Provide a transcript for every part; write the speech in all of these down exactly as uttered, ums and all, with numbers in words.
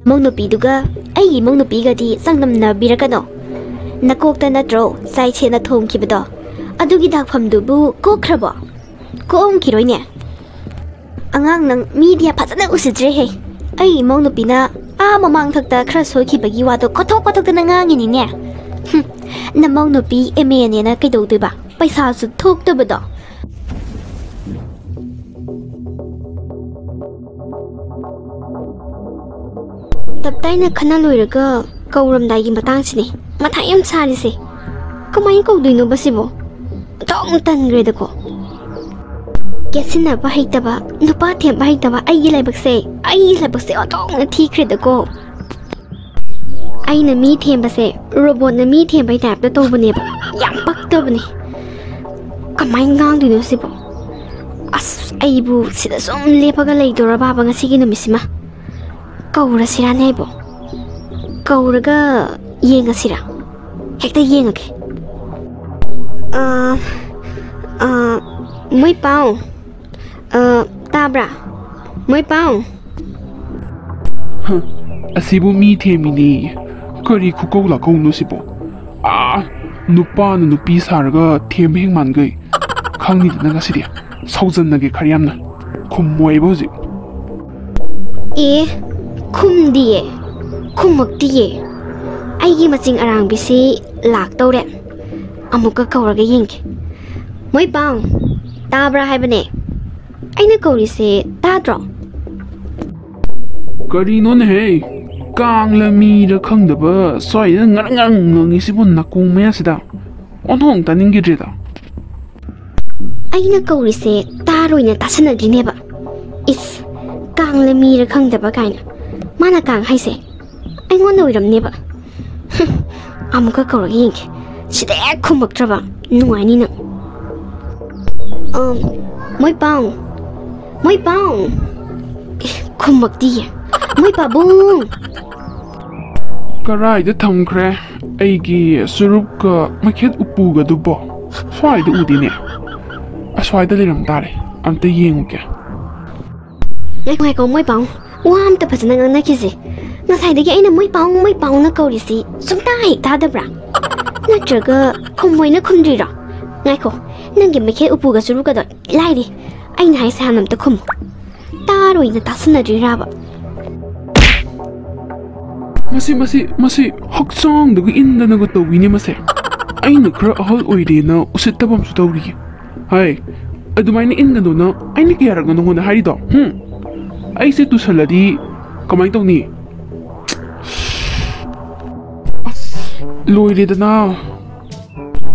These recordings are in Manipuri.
ꯅꯃꯧ ꯅꯨꯄꯤꯗꯨꯒ ꯑꯩꯒꯤ ꯏꯃꯧ ꯅꯨꯄꯤꯒꯗꯤ ꯆꯥꯡꯗꯝꯅꯕꯤꯔꯛꯀꯅꯣ꯫ ꯅꯀꯣꯛꯇ ꯅꯠꯇ꯭ꯔꯣ ꯆꯥꯏꯁꯦꯟꯅ ꯊꯣꯝꯈꯤꯕꯗꯣ? ꯑꯗꯨꯒꯤ ꯗꯥꯛꯐꯝꯗꯨꯕꯨ ꯀꯣꯛꯈ꯭ꯔꯕꯣ? ꯀꯣꯛꯑꯝꯈꯤꯔꯣꯏꯅꯦ꯫ ꯑꯉꯥꯡ, ꯅꯪ ꯃꯤꯗꯤ ꯐꯖꯅ ꯎꯁꯤꯠꯇ꯭ꯔꯦꯍꯦ꯫ ꯑꯩ ꯏꯃꯧ ꯅꯨꯄꯤꯅ ꯑꯥ ꯃꯃꯥꯡꯊꯛꯇ ꯈꯔ ꯁꯣꯏꯈꯤꯕꯒꯤ ꯋꯥꯗꯣ ꯀꯣꯊꯣꯛ ꯀꯣꯊꯣꯛꯇꯅ ꯉꯥꯡꯉꯤꯅꯤꯅꯦ꯫ ꯍꯨꯝ, ꯅꯃꯧ ꯅꯨꯄꯤ ꯑꯦꯝ ꯑꯦꯅꯦꯅ ꯀꯩꯗꯧꯗꯣꯏꯕ? ꯄꯩꯁꯥꯁꯨ ꯊꯣꯛꯇꯕꯗꯣ꯫ ꯇꯞꯇꯥꯏꯅ ꯈꯟꯅ ꯂꯣꯏꯔꯒ ꯀꯧꯔꯝꯗꯥꯏꯒꯤ ꯃꯇꯥꯡꯁꯤꯅꯦ ꯃꯊꯥ ꯌꯥꯝ ꯁꯥꯔꯤꯁꯦ꯫ ꯀꯃꯥꯏꯅ ꯀꯧꯗꯣꯏꯅꯣꯕ ꯁꯤꯕꯣ? ꯑꯣꯟꯊꯣꯛꯅ ꯇꯟꯈ꯭ꯔꯦꯗꯀꯣ꯫ ꯀꯦꯠꯁꯤꯟꯅꯕ ꯍꯩꯇꯕ, ꯅꯨꯄꯥ ꯊꯦꯝꯕ ꯍꯩꯇꯕ ꯑꯩꯒꯤ ꯂꯥꯏꯕꯛꯁꯦ, ꯑꯩꯒꯤ ꯂꯥꯏꯕꯛꯁꯦ ꯑꯣꯟꯊꯣꯛꯅ ꯊꯤꯈ꯭ꯔꯦꯗꯀꯣ꯫ ꯑꯩꯅ ꯃꯤ ꯊꯦꯝꯕꯁꯦ ꯔꯣꯕꯣꯠꯅ ꯃꯤ ꯊꯦꯝꯕꯩ ꯇꯥꯏꯞꯇ ꯇꯧꯕꯅꯦꯕ꯫ ꯌꯥꯝ ꯄꯛꯇꯕꯅꯦ꯫ ꯀꯃꯥꯏꯅ ꯉꯥꯡꯗꯣꯏꯅꯣ ꯁꯤꯕꯣ? ꯑꯁ, ꯑꯩꯕꯨ ꯁꯤꯗ ꯁꯨꯝ ꯂꯦꯞꯄꯒ ꯂꯩꯗꯣꯔꯕꯕ ꯉꯁꯤꯒꯤ ꯅꯨꯃꯤꯠꯁꯤꯃ? ꯀꯧꯔꯁꯤꯔꯥꯅꯦ ꯑꯩꯕꯣ? ꯀꯧꯔꯒ ꯌꯦꯡꯉꯁꯤꯔꯥ? ꯍꯦꯛꯇ ꯌꯦꯡꯉꯒꯦ꯫ ꯑꯥ, ꯑꯥ, ꯃꯣꯏ ꯄꯥꯎ꯫ ꯑꯥ, ꯇꯥꯕ꯭ꯔꯥ? ꯃꯣꯏ ꯄꯥꯎ꯫ ꯍ, ꯑꯁꯤꯕꯨ ꯃꯤ ꯊꯦꯝꯃꯤꯅꯦ꯫ ꯀꯔꯤ ꯈꯨꯀꯧ ꯂꯥꯀꯧꯅꯣ ꯁꯤꯕꯣ? ꯑꯥ, ꯅꯨꯄꯥꯅ ꯅꯨꯄꯤ ꯁꯥꯔꯒ ꯊꯦꯝꯕ ꯍꯦꯛ ꯃꯥꯟꯈꯩ꯫ ꯈꯪꯅꯤꯗꯅ ꯉꯁꯤꯗꯤ꯫ ꯁꯥꯎꯖꯟꯅꯒꯦ ꯈꯔ ꯌꯥꯝꯅ꯫ ꯈꯨꯝꯃꯣꯏꯕ ꯍꯧꯖꯤꯛ꯫ ꯑꯦ, ꯈꯨꯝꯗꯤꯌꯦ꯫ ꯈꯨꯝꯃꯛꯇꯤꯌꯦ꯫ ꯑꯩꯒꯤ ꯃꯆꯤꯡ ꯑꯔꯥꯡꯕꯤꯁꯤ ꯂꯥꯛꯇꯧꯔꯦ꯫ ꯑꯃꯨꯛꯀ ꯀꯧꯔꯒ ꯌꯦꯡꯒꯦ꯫ ꯃꯣꯏ ꯄꯥꯎ, ꯇꯥꯕ꯭ꯔꯥ ꯍꯥꯏꯕꯅꯦ? ꯑꯩꯅ ꯀꯧꯔꯤꯁꯦ ꯇꯥꯗ꯭ꯔꯣ? ꯀꯔꯤꯅꯣꯅꯦꯍꯦ? ꯀꯥꯡꯂ ꯃꯤꯔ ꯈꯪꯗꯕ ꯁ꯭ꯋꯥꯏꯗ ꯉꯔꯪ ꯉꯔꯪ ꯉꯪꯉꯤꯁꯤꯕꯨ ꯅꯥꯀꯣꯡ ꯃꯌꯥꯁꯤꯗ? ꯑꯣꯟꯊꯣꯛꯅ ꯇꯥꯅꯤꯡꯈꯤꯗ꯭ꯔꯦꯗ꯫ ꯑꯩꯅ ꯀꯧꯔꯤꯁꯦ ꯇꯥꯔꯣꯏꯅ ꯇꯥꯁꯟꯅꯗ꯭ꯔꯤꯅꯦꯕ꯫ ꯏꯁ, ꯀꯥꯡꯂ ꯃꯤꯔ ꯈꯪꯗꯕ ꯀꯥꯏꯅ꯫ ꯃꯥꯅ ꯀꯥꯡ ꯍꯥꯏꯁꯦ ꯑꯩꯉꯣꯟꯗ ꯑꯣꯏꯔꯝꯅꯦꯕ꯫ ꯍꯨꯝ, ꯑꯃꯨꯛꯀ ꯀꯧꯔꯒ ꯌꯦꯡꯒꯦ꯫ ꯁꯤꯗ ꯍꯦꯛ ꯈꯨꯝꯃꯛꯇ꯭ꯔꯕ ꯅꯨꯡꯉꯥꯏꯅꯤ ꯅꯪ꯫ ꯑꯝ, ꯃꯣꯏ ꯄꯥꯎ꯫ ꯃꯣꯏ ꯄꯥꯎ꯫ ꯑꯦ, ꯈꯨꯝꯃꯛꯇꯤꯌꯦ꯫ ꯃꯣꯏ ꯄꯥꯕꯨꯡ꯫ ꯀꯔꯥꯏꯗ ꯊꯝꯈ꯭ꯔꯦ ꯑꯩꯒꯤ ꯆꯨꯔꯨꯞꯀ ꯃꯩꯈꯦꯠ ꯎꯄꯨꯒꯗꯨꯕꯣ? ꯁ꯭ꯋꯥꯏꯗ ꯎꯗꯦꯅꯦ꯫ ꯑꯁ꯭ꯋꯥꯏꯗ ꯂꯩꯔꯝ ꯇꯥꯔꯦ꯫ ꯑꯝꯇ ꯌꯦꯡꯉꯨꯒꯦ꯫ ꯉꯥꯏꯈꯣ, ꯉꯥꯏꯈꯣ, ꯃꯣꯏ ꯄꯥꯎ꯫ ꯋꯥ ꯑꯝꯇ ꯐꯖꯅ ꯉꯥꯡꯅꯈꯤꯁꯦ꯫ ꯉꯁꯥꯏꯗꯒꯤ ꯑꯩꯅ "ꯃꯣꯏ ꯄꯥꯎ, ꯃꯣꯏ ꯄꯥꯎꯅ" ꯀꯧꯔꯤꯁꯤ ꯁꯨꯡꯇꯥ ꯍꯦꯛ ꯇꯥꯗꯕ꯭ꯔꯥ? ꯅꯠꯇ꯭ꯔꯒ ꯈꯨꯝꯃꯣꯏꯅ ꯈꯨꯝꯗ꯭ꯔꯤꯔꯣ? ꯉꯥꯏꯈꯣ, ꯅꯪꯒꯤ ꯃꯩꯈꯦꯠ ꯎꯄꯨꯒ ꯆꯨꯔꯨꯒꯗꯣ ꯂꯥꯏꯔꯤ, ꯑꯩꯅ ꯍꯥꯏꯁꯦ ꯍꯥꯟꯅ ꯑꯝꯇ ꯈꯨꯝꯃꯨ꯫ ꯇꯥꯔꯣꯏꯅ ꯇꯥꯁꯟꯅꯗ꯭ꯔꯤꯔꯥꯕ? ꯃꯁꯤ ꯃꯁꯤ ꯃꯁꯤ ꯍꯛꯆꯥꯡꯗꯒ ꯏꯟꯗꯅꯒ ꯇꯧꯏꯅꯦ ꯃꯁꯦ꯫ ꯑꯩꯅ ꯈꯔ ꯑꯍꯜ ꯑꯣꯏꯔꯦꯅ ꯎꯁꯤꯠꯇꯕ ꯑꯃꯁꯨ ꯇꯧꯔꯤꯌꯦ꯫ ꯍꯥꯏ, ꯑꯗꯨꯃꯥꯏꯅ ꯏꯟꯒꯅꯣꯅ ꯑꯩꯅ ꯀꯌꯥꯔꯛꯅꯣ ꯅꯉꯣꯟꯗ ꯍꯥꯏꯔꯤꯗꯣ? ꯍꯨꯝ? ꯑꯩꯁꯦ ꯇꯨꯁꯜꯂꯗꯤ ꯀꯃꯥꯏꯅ ꯇꯧꯅꯤ? ꯑꯁ, ꯂꯣꯏꯔꯦꯗꯅ꯫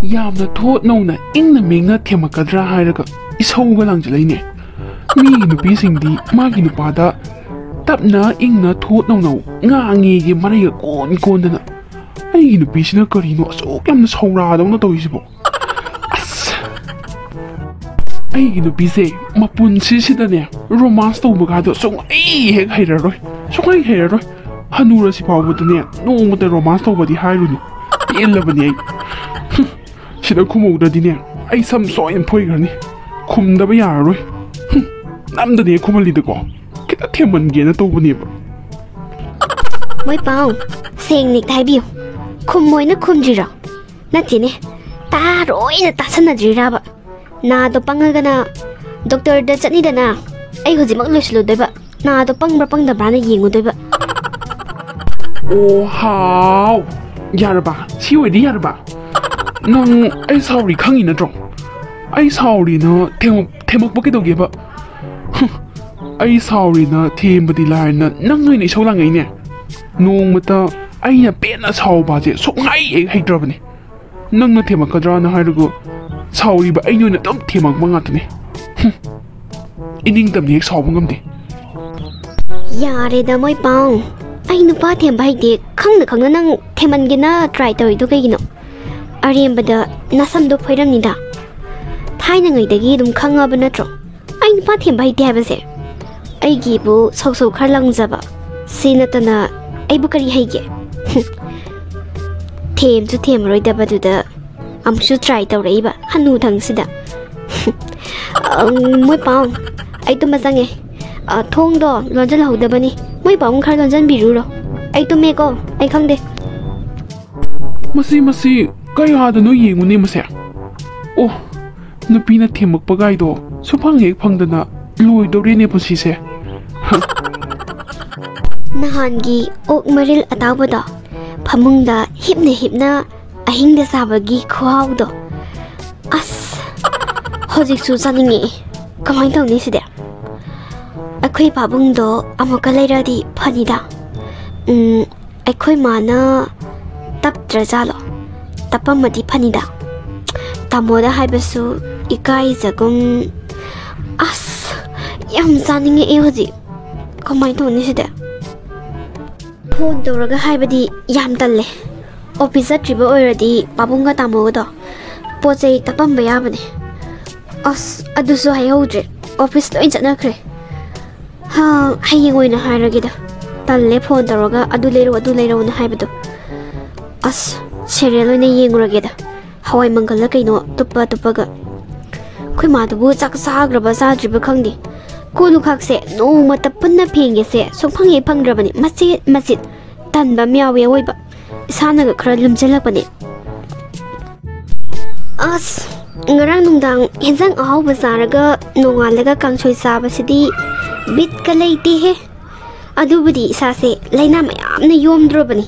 ꯌꯥꯝꯅ ꯊꯣꯠ ꯅꯧꯅ ꯏꯪꯅ ꯃꯤꯡꯅ ꯊꯦꯝꯃꯛꯀꯗ꯭ꯔꯥ ꯍꯥꯏꯔꯒ ꯏꯁꯧꯒ ꯂꯥꯡꯁꯤꯜꯂꯛꯏꯅꯦ꯫ ꯃꯤꯒꯤ ꯅꯨꯄꯤꯁꯤꯡꯗꯤ ꯃꯥꯒꯤ ꯅꯨꯄꯥꯗ ꯇꯞꯅ ꯏꯪꯅ ꯊꯣꯠ ꯅꯧꯅ ꯉꯥꯡꯉꯦꯒꯤ ꯃꯔꯩꯒ ꯀꯣꯟ ꯀꯣꯟꯗꯅ, ꯑꯩꯒꯤ ꯅꯨꯄꯤꯁꯤꯅ ꯀꯔꯤꯅꯣ ꯑꯁꯨꯛ ꯌꯥꯝꯅ ꯁꯧꯔꯥꯗꯧꯅ ꯇꯧꯔꯤꯁꯤꯕꯣ? ꯑꯁ! ꯑꯩꯒꯤ ꯅꯨꯄꯤꯁꯦ ꯃꯄꯨꯟꯁꯤꯁꯤꯗꯅꯦ ꯔꯣꯃꯥꯟꯁ ꯇꯧꯕꯒꯗꯣ ꯁꯨꯡꯍꯩ ꯍꯦꯛ ꯍꯩꯔꯔꯣꯏ꯫ ꯁꯨꯡꯍꯩ ꯍꯩꯔꯔꯣꯏ꯫ ꯍꯅꯨꯔꯁꯤ ꯐꯥꯎꯕꯗꯅꯦ ꯅꯣꯡꯃꯇ ꯔꯣꯃꯥꯟꯁ ꯇꯧꯕꯗꯤ ꯍꯥꯏꯔꯨꯅꯨ꯫ ꯄꯦꯜꯂꯕꯅꯦ ꯑꯩ꯫ ꯍꯨꯝ, ꯁꯤꯗ ꯈꯨꯝꯍꯧꯗ꯭ꯔꯗꯤꯅꯦ ꯑꯩ ꯁꯝ ꯁꯣꯏꯅ ꯐꯣꯏꯈ꯭ꯔꯅꯤ꯫ ꯈꯨꯝꯗꯕ ꯌꯥꯔꯔꯣꯏ꯫ ꯍꯨꯝ, ꯅꯝꯗꯅ ꯍꯦꯛ ꯈꯨꯝꯍꯜꯂꯤꯗꯀꯣ꯫ ꯈꯤꯇ ꯊꯦꯝꯃꯟꯒꯦꯅ ꯇꯧꯕꯅꯦꯕ꯫ ꯃꯣꯏ ꯄꯥꯎ, ꯁꯦꯡꯅ ꯍꯦꯛꯇ ꯍꯥꯏꯕꯤꯌꯨ꯫ ꯈꯨꯝꯃꯣꯏꯅ ꯈꯨꯝꯗ꯭ꯔꯤꯔꯣ? ꯅꯠꯇꯦꯅꯦ, ꯇꯥꯔꯣꯏꯅ ꯇꯥꯁꯟꯅꯗ꯭ꯔꯤꯔꯥꯕ? ꯅꯥꯗꯣ ꯄꯪꯉꯒꯅ ꯗꯣꯛꯇꯔꯗ ꯆꯠꯅꯤꯗꯅ꯫ ꯑꯩ ꯍꯧꯖꯤꯛꯃꯛ ꯂꯣꯏꯁꯤꯜꯂꯨꯗꯣꯏꯕ꯫ ꯅꯥꯗꯣ ꯄꯪꯕ꯭ꯔꯥ ꯄꯪꯗꯕ꯭ꯔꯥꯅ ꯌꯦꯡꯉꯨꯗꯣꯏꯕ꯫ ꯑꯣ ꯍꯥꯎ, ꯌꯥꯔꯕ? ꯁꯤ ꯑꯣꯏꯗꯤ ꯌꯥꯔꯕ? ꯅꯪ ꯑꯩ ꯁꯥꯎꯔꯤ ꯈꯪꯉꯤ ꯅꯠꯇ꯭ꯔꯣ? ꯑꯩ ꯁꯥꯎꯔꯤꯅ ꯊꯦꯝꯃꯛ- ꯊꯦꯝꯃꯛꯄ ꯀꯩꯗꯧꯒꯦꯕ? ꯍꯨꯝ, ꯑꯩ ꯁꯥꯎꯔꯤꯅ ꯊꯦꯝꯕꯗꯤ ꯂꯥꯏꯔꯅ ꯅꯪ ꯑꯣꯏꯅ ꯏꯁꯧ ꯂꯥꯡꯉꯛꯏꯅꯦ꯫ ꯅꯣꯡꯃꯇ ꯑꯩꯅ ꯄꯦꯟꯅ ꯁꯥꯎꯕꯁꯦ ꯁꯨꯡꯍꯩ ꯍꯦꯛ ꯍꯩꯇ꯭ꯔꯕꯅꯦ꯫ ꯅꯪꯅ ꯊꯦꯝꯃꯛꯀꯗ꯭ꯔꯥꯅ ꯍꯥꯏꯔꯒ ꯁꯥꯎꯔꯤꯕ ꯑꯩꯅ ꯑꯣꯏꯅ ꯑꯗꯨꯝ ꯊꯦꯝꯃꯛꯄ ꯉꯥꯛꯇꯅꯦ꯫ ꯍꯨꯝ, ꯏꯅꯤꯡꯇꯝꯅ ꯍꯦꯛ ꯁꯥꯎꯕ ꯉꯝꯗꯦ꯫ ꯌꯥꯔꯦꯗ ꯃꯣꯏ ꯄꯥꯎ, ꯑꯩ ꯅꯨꯄꯥ ꯊꯦꯝꯕ ꯍꯩꯇꯦ꯫ ꯈꯪꯅ ꯈꯪꯅ ꯅꯪ ꯊꯦꯝꯃꯟꯒꯦꯅ ꯇ꯭ꯔꯥꯏ ꯇꯧꯔꯤꯗꯣ ꯀꯩꯒꯤꯅꯣ? ꯑꯔꯦꯝꯕꯗ ꯅꯁꯝꯗꯣ ꯐꯣꯏꯔꯝꯅꯤꯗ꯫ ꯊꯥꯏꯅꯉꯩꯗꯒꯤ ꯑꯗꯨꯝ ꯈꯪꯉꯕ ꯅꯠꯇ꯭ꯔꯣ ꯑꯩ ꯅꯨꯄꯥ ꯊꯦꯝꯕ ꯍꯩꯇꯦ ꯍꯥꯏꯕꯁꯦ? ꯑꯩꯒꯤꯕꯨ ꯁꯧ ꯁꯧ ꯈꯔ ꯂꯪꯖꯕ ꯁꯤ ꯅꯠꯇꯅ ꯑꯩꯕꯨ ꯀꯔꯤ ꯍꯩꯒꯦ? ꯊꯦꯝꯁꯨ ꯊꯦꯝꯃꯔꯣꯏꯗꯕꯗꯨꯗ ꯑꯃꯨꯛꯁꯨ ꯇ꯭ꯔꯥꯏ ꯇꯧꯔꯛꯏꯕ ꯍꯅꯨꯊꯪꯁꯤꯗ꯫ ꯑꯪ, ꯃꯣꯏ ꯄꯥꯎ, ꯑꯩ ꯇꯨꯝꯕ ꯆꯪꯉꯦ꯫ ꯑ, ꯊꯣꯡꯗꯣ ꯂꯣꯟꯁꯤꯜꯍꯧꯗꯕꯅꯤ꯫ ꯑꯩ ꯄꯥꯕꯨꯡ ꯈꯔ ꯂꯣꯟꯖꯟꯕꯤꯔꯨꯔꯣ꯫ ꯑꯩ ꯇꯨꯝꯃꯦꯀꯣ꯫ ꯑꯩ ꯈꯪꯗꯦ꯫ ꯃꯁꯤ ꯃꯁꯤ ꯀꯌꯥꯗꯅꯣ ꯌꯦꯡꯉꯨꯅꯦ ꯃꯁꯦ꯫ ꯑꯣ, ꯅꯨꯄꯤꯅ ꯊꯦꯝꯃꯛꯄꯒꯥꯏꯗꯣ ꯁꯨꯐꯪ ꯍꯦꯛ ꯐꯪꯗꯅ ꯂꯣꯏꯗꯧꯔꯦꯅꯦ ꯄꯨꯟꯁꯤꯁꯦ꯫ ꯅꯍꯥꯟꯒꯤ ꯑꯣꯛ ꯃꯔꯤꯜ ꯑꯇꯥꯎꯕꯗꯣ ꯐꯃꯨꯡꯗ ꯍꯤꯞꯅ ꯍꯤꯞꯅ ꯑꯍꯤꯡꯗ ꯆꯥꯕꯒꯤ ꯈꯨꯍꯥꯎꯗꯣ꯫ ꯑꯁ, ꯍꯧꯖꯤꯛꯁꯨ ꯆꯥꯅꯤꯡꯉꯛꯑꯦ꯫ ꯀꯃꯥꯏꯅ ꯇꯧꯅꯤ ꯁꯤꯗꯤ? ꯑꯩꯈꯣꯏ ꯄꯥꯕꯨꯡꯗꯣ ꯑꯃꯨꯛꯀ ꯂꯩꯔꯗꯤ ꯐꯅꯤꯗ꯫ ꯎꯝ, ꯑꯩꯈꯣꯏ ꯃꯥꯅ ꯇꯞꯇ꯭ꯔꯖꯥꯠꯂꯣ? ꯇꯞꯄꯝꯃꯗꯤ ꯐꯅꯤꯗ꯫ ꯇꯥꯃꯣꯗ ꯍꯥꯏꯕꯁꯨ ꯏꯀꯥꯏꯖꯒꯨꯝ꯫ ꯑꯁ, ꯌꯥꯝ ꯆꯥꯅꯤꯡꯉꯛꯑꯦ ꯍꯧꯖꯤꯛ꯫ ꯀꯃꯥꯏꯅ ꯇꯧꯅꯤ ꯁꯤꯗꯤ? ꯐꯣꯟ ꯇꯧꯔꯒ ꯍꯥꯏꯕꯗꯤ ꯌꯥꯝ ꯇꯜꯂꯦ꯫ ꯑꯣꯐꯤꯁ ꯆꯠꯇ꯭ꯔꯤꯕ ꯑꯣꯏꯔꯗꯤ ꯄꯥꯕꯨꯡꯒ ꯇꯥꯃꯣꯒꯗꯣ ꯄꯣꯠ ꯆꯩ ꯇꯞꯄꯝꯕ ꯌꯥꯕꯅꯦ꯫ ꯑꯁ, ꯑꯗꯨꯁꯨ ꯍꯥꯏꯍꯧꯗ꯭ꯔꯦ꯫ ꯑꯣꯐꯤꯁ ꯂꯣꯏ ꯆꯠꯅꯈ꯭ꯔꯦ꯫ ꯍꯥ, ꯍꯌꯦꯡ ꯑꯣꯏꯅ ꯍꯥꯏꯔꯒꯦꯗ꯫ ꯇꯜꯂꯦ ꯐꯣꯟ ꯇꯧꯔꯒ "ꯑꯗꯨ ꯂꯩꯔꯛꯑꯣ, ꯑꯗꯨ ꯂꯩꯔꯛꯑꯣꯅ" ꯍꯥꯏꯕꯗꯣ꯫ ꯑꯁ, ꯁꯦꯔꯤꯌꯦꯜ ꯑꯣꯏꯅ ꯌꯦꯡꯉꯨꯔꯒꯦꯗ꯫ ꯍꯋꯥꯏ ꯃꯪꯒꯜꯂ ꯀꯩꯅꯣ ꯇꯨꯞꯄ ꯇꯨꯞꯄꯒ꯫ ꯑꯩꯈꯣꯏ ꯃꯥꯗꯨꯕꯨ ꯆꯥꯛ ꯆꯥꯈ꯭ꯔꯕ ꯆꯥꯗ꯭ꯔꯤꯕ ꯈꯪꯗꯦ꯫ ꯀꯣꯜ ꯂꯨꯈꯥꯛꯁꯦ ꯅꯣꯡꯃꯇ ꯄꯨꯟꯅ ꯐꯦꯡꯒꯦꯁꯦ ꯁꯨꯡꯐꯪ ꯍꯦꯛ ꯐꯪꯗ꯭ꯔꯕꯅꯤ꯫ ꯃꯆꯦꯠ ꯃꯆꯤꯠ ꯇꯟꯕ ꯑꯃ ꯌꯥꯎꯋꯦ ꯑꯋꯣꯏꯕ꯫ ꯏꯁꯥꯅꯒ ꯈꯔ ꯂꯨꯝꯁꯤꯜꯂꯛꯄꯅꯦ꯫ ꯑꯁ, ꯉꯔꯥꯡ ꯅꯨꯡꯗꯥꯡ ꯍꯦꯟꯖꯥꯡ ꯑꯍꯥꯎꯕ ꯆꯥꯔꯒ ꯅꯣꯡꯉꯥꯜꯂꯒ ꯀꯥꯡꯁꯣꯏ ꯆꯥꯕꯁꯤꯗꯤ ꯕꯤꯠꯀ ꯂꯩꯇꯦꯍꯦ꯫ ꯑꯗꯨꯕꯨꯗꯤ ꯏꯁꯥꯁꯦ ꯂꯥꯏꯅꯥ ꯃꯌꯥꯝꯅ ꯌꯣꯝꯗ꯭ꯔꯣꯕꯅꯤ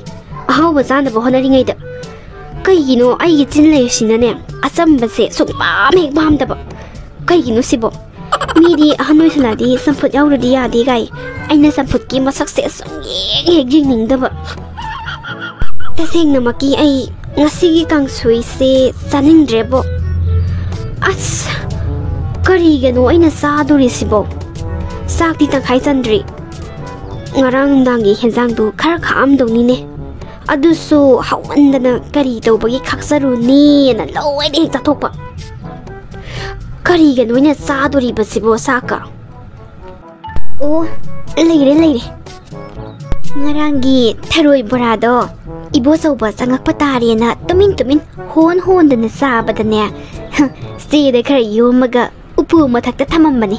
ꯑꯍꯥꯎꯕ ꯆꯥꯅꯕ ꯍꯣꯠꯅꯔꯤꯉꯩꯗ꯫ ꯀꯩꯒꯤꯅꯣ ꯑꯩꯒꯤ ꯆꯤꯟ ꯂꯩꯁꯤꯅꯅꯦ ꯑꯆꯝꯕꯁꯦ ꯁꯨꯡꯄꯥꯝ ꯍꯦꯛ ꯄꯥꯝꯗꯕ꯫ ꯀꯩꯒꯤꯅꯣ ꯁꯤꯕꯣ? ꯃꯤꯗꯤ ꯑꯍꯟ ꯑꯣꯏꯁꯜꯂꯛꯑꯗꯤ ꯆꯝꯐꯨꯠ ꯌꯥꯎꯗ꯭ꯔꯗꯤ ꯌꯥꯗꯦ ꯀꯥꯏ꯫ ꯑꯩꯅ ꯆꯝꯐꯨꯠꯀꯤ ꯃꯁꯛꯁꯦ ꯁꯨꯡꯌꯦꯡ ꯍꯦꯛ ꯌꯦꯡꯅꯤꯡꯗꯕ꯫ ꯇꯁꯦꯡꯅꯃꯛꯀꯤ ꯑꯩ ꯉꯁꯤꯒꯤ ꯀꯥꯡꯁꯣꯏꯁꯦ ꯆꯥꯅꯤꯡꯗ꯭ꯔꯦꯕꯣ꯫ ꯑꯁ, ꯀꯔꯤꯒꯤꯅꯣ ꯑꯩꯅ ꯆꯥꯗꯣꯔꯤꯁꯤꯕꯣ? ꯆꯥꯛꯇꯤ ꯇꯪꯈꯥꯏ ꯆꯟꯗ꯭ꯔꯤ꯫ ꯉꯔꯥꯡ ꯅꯨꯡꯗꯥꯡꯒꯤ ꯍꯦꯟꯖꯥꯡꯗꯨ ꯈꯔ ꯈꯥꯛꯑꯝꯗꯧꯅꯤꯅꯦ꯫ ꯑꯗꯨꯁꯨ ꯍꯥꯎꯃꯟꯗꯅ ꯀꯔꯤ ꯇꯧꯕꯒꯤ ꯈꯥꯛꯆꯔꯨꯅꯤꯅ ꯂꯣꯏꯅ ꯍꯦꯛ ꯆꯥꯊꯣꯛꯄ꯫ ꯀꯔꯤꯒꯤꯅꯣ ꯑꯩꯅ ꯆꯥꯗꯣꯔꯤꯕꯁꯤꯕꯣ ꯆꯥꯛꯀ? ꯑꯣ, ꯂꯩꯔꯦ, ꯂꯩꯔꯦ꯫ ꯉꯔꯥꯡꯒꯤ ꯊꯔꯣꯏ ꯕꯣꯔꯥꯗꯣ ꯏꯕꯣꯆꯧꯕ ꯆꯪꯉꯛꯄ ꯇꯥꯔꯦꯅ ꯇꯨꯃꯤꯟ ꯇꯨꯃꯤꯟ ꯍꯣꯟ ꯍꯣꯟꯗꯅ ꯆꯥꯕꯗꯅꯦ, ꯆꯦꯗ ꯈꯔ ꯌꯣꯝꯃꯒ ꯎꯄꯨ ꯃꯊꯛꯇ ꯊꯝꯃꯝꯕꯅꯤ꯫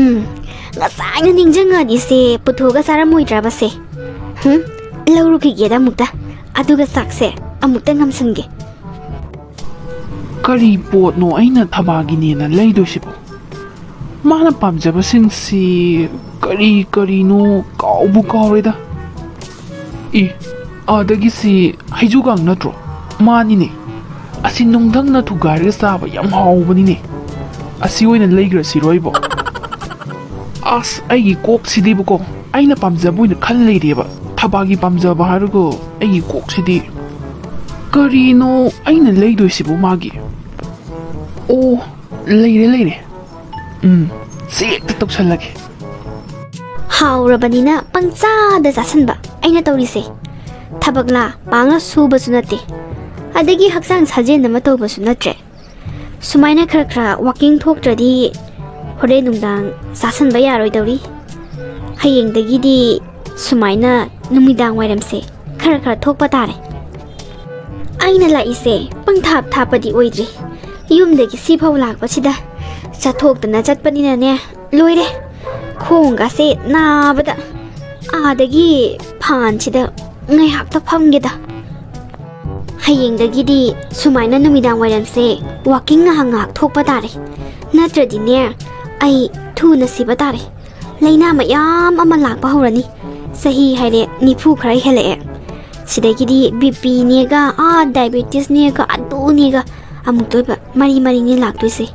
ꯎꯝ, ꯉꯁꯥꯏꯅ ꯅꯤꯡꯁꯤꯡꯉꯗꯤ ꯁꯦ ꯄꯨꯊꯣꯛꯑꯒ ꯆꯥꯔꯝꯃꯣꯏꯗ꯭ꯔꯕ ꯁꯦ? ꯍꯨꯝ? ꯂꯧꯔꯨꯈꯤꯒꯦꯗ ꯑꯃꯨꯛꯇ, ꯑꯗꯨꯒ ꯆꯥꯛꯁꯦ ꯑꯃꯨꯛꯇ ꯉꯝꯁꯟꯒꯦ꯫ ꯀꯔꯤ ꯄꯣꯠꯅꯣ ꯑꯩꯅ ꯊꯕꯥꯒꯤꯅꯦꯅ ꯂꯩꯗꯣꯏꯁꯤꯕꯣ? ꯃꯥꯅ ꯄꯥꯝꯖꯕꯁꯤꯡꯁꯤ ꯀꯔꯤ ꯀꯔꯤꯅꯣ ꯀꯥꯎꯕꯨ ꯀꯥꯎꯔꯦꯗ꯫ ꯑꯦ, ꯑꯥꯗꯒꯤꯁꯤ ꯍꯩꯖꯨꯒꯥꯡ ꯅꯠꯇ꯭ꯔꯣ? ꯃꯥꯅꯤꯅꯦ꯫ ꯑꯁꯤ ꯅꯨꯡꯊꯪꯅ ꯊꯨꯒꯥꯏꯔꯒ ꯆꯥꯕ ꯌꯥꯝ ꯍꯥꯎꯕꯅꯤꯅꯦ꯫ ꯑꯁꯤ ꯑꯣꯏꯅ ꯂꯩꯈ꯭ꯔꯁꯤꯔꯣ ꯑꯩꯕꯣ? ꯑꯁ, ꯑꯩꯒꯤ ꯀꯣꯛꯁꯤꯗꯤꯕꯀꯣ, ꯑꯩꯅ ꯄꯥꯝꯖꯕ ꯑꯣꯏꯅ ꯈꯜ ꯂꯩꯔꯦꯕ꯫ ꯊꯕꯥꯒꯤ ꯄꯥꯝꯖꯕ ꯍꯥꯏꯔꯒ ꯑꯩꯒꯤ ꯀꯣꯛꯁꯤꯗꯤ꯫ ꯀꯔꯤꯅꯣ ꯑꯩꯅ ꯂꯩꯗꯣꯏꯁꯤꯕꯨ ꯃꯥꯒꯤ? ꯑꯣ, ꯂꯩꯔꯦ, ꯂꯩꯔꯦ꯫ ꯎꯝ, ꯆꯦꯛꯇ ꯇꯧꯁꯜꯂꯒꯦ꯫ ꯍꯥꯎꯔꯕꯅꯤꯅ ꯄꯪꯆꯥꯗ ꯆꯥꯁꯟꯕ ꯑꯩꯅ ꯇꯧꯔꯤꯁꯦ꯫ ꯊꯕꯛꯂꯥ ꯄꯥꯡꯅ ꯁꯨꯕꯁꯨ ꯅꯠꯇꯦ, ꯑꯗꯒꯤ ꯍꯛꯆꯥꯡ ꯁꯥꯖꯦꯜ ꯑꯃ ꯇꯧꯕꯁꯨ ꯅꯠꯇ꯭ꯔꯦ꯫ ꯁꯨꯃꯥꯏꯅ ꯈꯔ ꯈꯔ ꯋꯥꯀꯤꯡ ꯊꯣꯛꯇ꯭ꯔꯗꯤ ꯍꯣꯔꯦꯟ ꯅꯨꯡꯗꯥꯡ ꯆꯥꯁꯟꯕ ꯌꯥꯔꯣꯏꯗꯧꯔꯤ꯫ ꯍꯌꯦꯡꯗꯒꯤꯗꯤ ꯁꯨꯃꯥꯏꯅ ꯅꯨꯃꯤꯗꯥꯡ ꯋꯥꯏꯔꯝꯁꯦ ꯈꯔ ꯈꯔ ꯊꯣꯛꯄ ꯇꯥꯔꯦ꯫ ꯑꯩꯅ ꯂꯥꯛꯏꯁꯦ ꯄꯪꯊꯥꯞ ꯊꯥꯞꯄꯗꯤ ꯑꯣꯏꯗ꯭ꯔꯤ꯫ ꯌꯨꯝꯗꯒꯤ ꯁꯤꯐꯥꯎ ꯂꯥꯛꯄꯁꯤꯗ ꯆꯠꯊꯣꯛꯇꯅ ꯆꯠꯄꯅꯤꯅꯅꯦ, ꯂꯣꯏꯔꯦ꯫ ꯈꯣꯡꯒꯁꯦ ꯅꯥꯕꯗ꯫ ꯑꯥꯗꯒꯤ ꯐꯥꯟꯁꯤꯗ ꯉꯥꯏꯍꯥꯛꯇ ꯐꯝꯒꯦꯗ꯫ ꯍꯌꯦꯡꯗꯒꯤꯗꯤ ꯁꯨꯃꯥꯏꯅ ꯅꯨꯃꯤꯗꯥꯡ ꯋꯥꯏꯔꯝꯁꯦ ꯋꯥꯀꯤꯡ ꯉꯥꯏꯍꯥꯛ ꯉꯥꯏꯍꯥꯛ ꯊꯣꯛꯄ ꯇꯥꯔꯦ꯫ ꯅꯠꯇ꯭ꯔꯗꯤꯅꯦ, ꯑꯩ ꯊꯨꯅ ꯁꯤꯕ ꯇꯥꯔꯦ꯫ ꯂꯥꯏꯅꯥ ꯃꯌꯥꯝ ꯑꯃ ꯂꯥꯛꯄ ꯍꯧꯔꯅꯤ꯫ ꯆꯍꯤ ꯍꯥꯏꯔꯦ ꯅꯤꯐꯨ ꯈꯔ ꯍꯦꯜꯂꯛꯑꯦ꯫ ꯁꯤꯗꯒꯤꯗꯤ ꯕꯤ ꯄꯤꯅꯦꯒ, ꯑꯥ, ꯗꯥꯏꯕꯦꯇꯤꯁꯅꯦꯒ, ꯑꯗꯨꯅꯦꯒ ꯑꯃꯨꯛꯇ ꯑꯣꯏꯕ ꯃꯔꯤ ꯃꯔꯤꯅꯦ ꯂꯥꯛꯇꯣꯏꯁꯦ꯫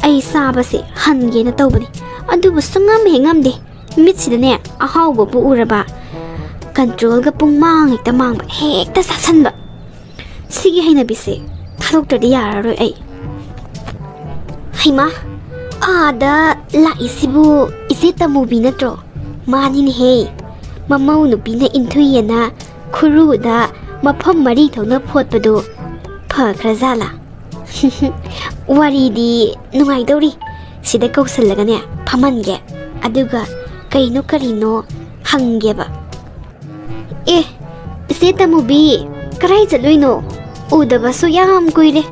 ꯑꯩ ꯆꯥꯕꯁꯦ ꯍꯟꯒꯦꯅ ꯇꯧꯕꯅꯤ, ꯑꯗꯨꯕꯨ ꯁꯨꯡꯉꯝ ꯍꯦꯛ ꯉꯝꯗꯦ꯫ ꯃꯤꯠꯁꯤꯗꯅꯦ ꯑꯍꯥꯎꯕꯕꯨ ꯎꯔꯕ ꯀꯟꯇ꯭ꯔꯣꯜꯒ ꯄꯨꯡꯃꯥꯡ ꯍꯦꯛꯇ ꯃꯥꯡꯕ, ꯍꯦꯛꯇ ꯆꯥꯁꯟꯕ꯫ ꯁꯤꯒꯤ ꯍꯩꯅꯕꯤꯁꯦ ꯊꯥꯗꯣꯛꯇ꯭ꯔꯗꯤ ꯌꯥꯔꯔꯣꯏ ꯑꯩ꯫ ꯍꯩꯃꯥ, ꯑꯥꯗ ꯂꯥꯛꯏꯁꯤꯕꯨ ꯏꯆꯦ ꯇꯃꯨꯕꯤ ꯅꯠꯇ꯭ꯔꯣ? ꯃꯥꯅꯤꯅꯦꯍꯦ, ꯃꯃꯧ ꯅꯨꯄꯤꯅ ꯏꯟꯊꯨꯏꯌꯦꯅ ꯈꯨꯔꯨꯗ ꯃꯐꯝ ꯃꯔꯤ ꯊꯣꯛꯅ ꯐꯣꯠꯄꯗꯨ ꯐꯈ꯭ꯔꯖꯥꯠꯂꯥ? ꯋꯥꯔꯤꯗꯤ ꯅꯨꯡꯉꯥꯏꯗꯧꯔꯤ꯫ ꯁꯤꯗ ꯀꯧꯁꯜꯂꯒꯅꯦ ꯐꯝꯍꯟꯒꯦ, ꯑꯗꯨꯒ ꯀꯩꯅꯣ ꯀꯔꯤꯅꯣ ꯍꯪꯒꯦꯕ꯫ ꯑꯦ, ꯏꯆꯦ ꯇꯃꯨꯕꯤ, ꯀꯔꯥꯏ ꯆꯠꯂꯨꯏꯅꯣ? ꯎꯗꯕꯁꯨ ꯌꯥꯝ ꯀꯨꯏꯔꯦ꯫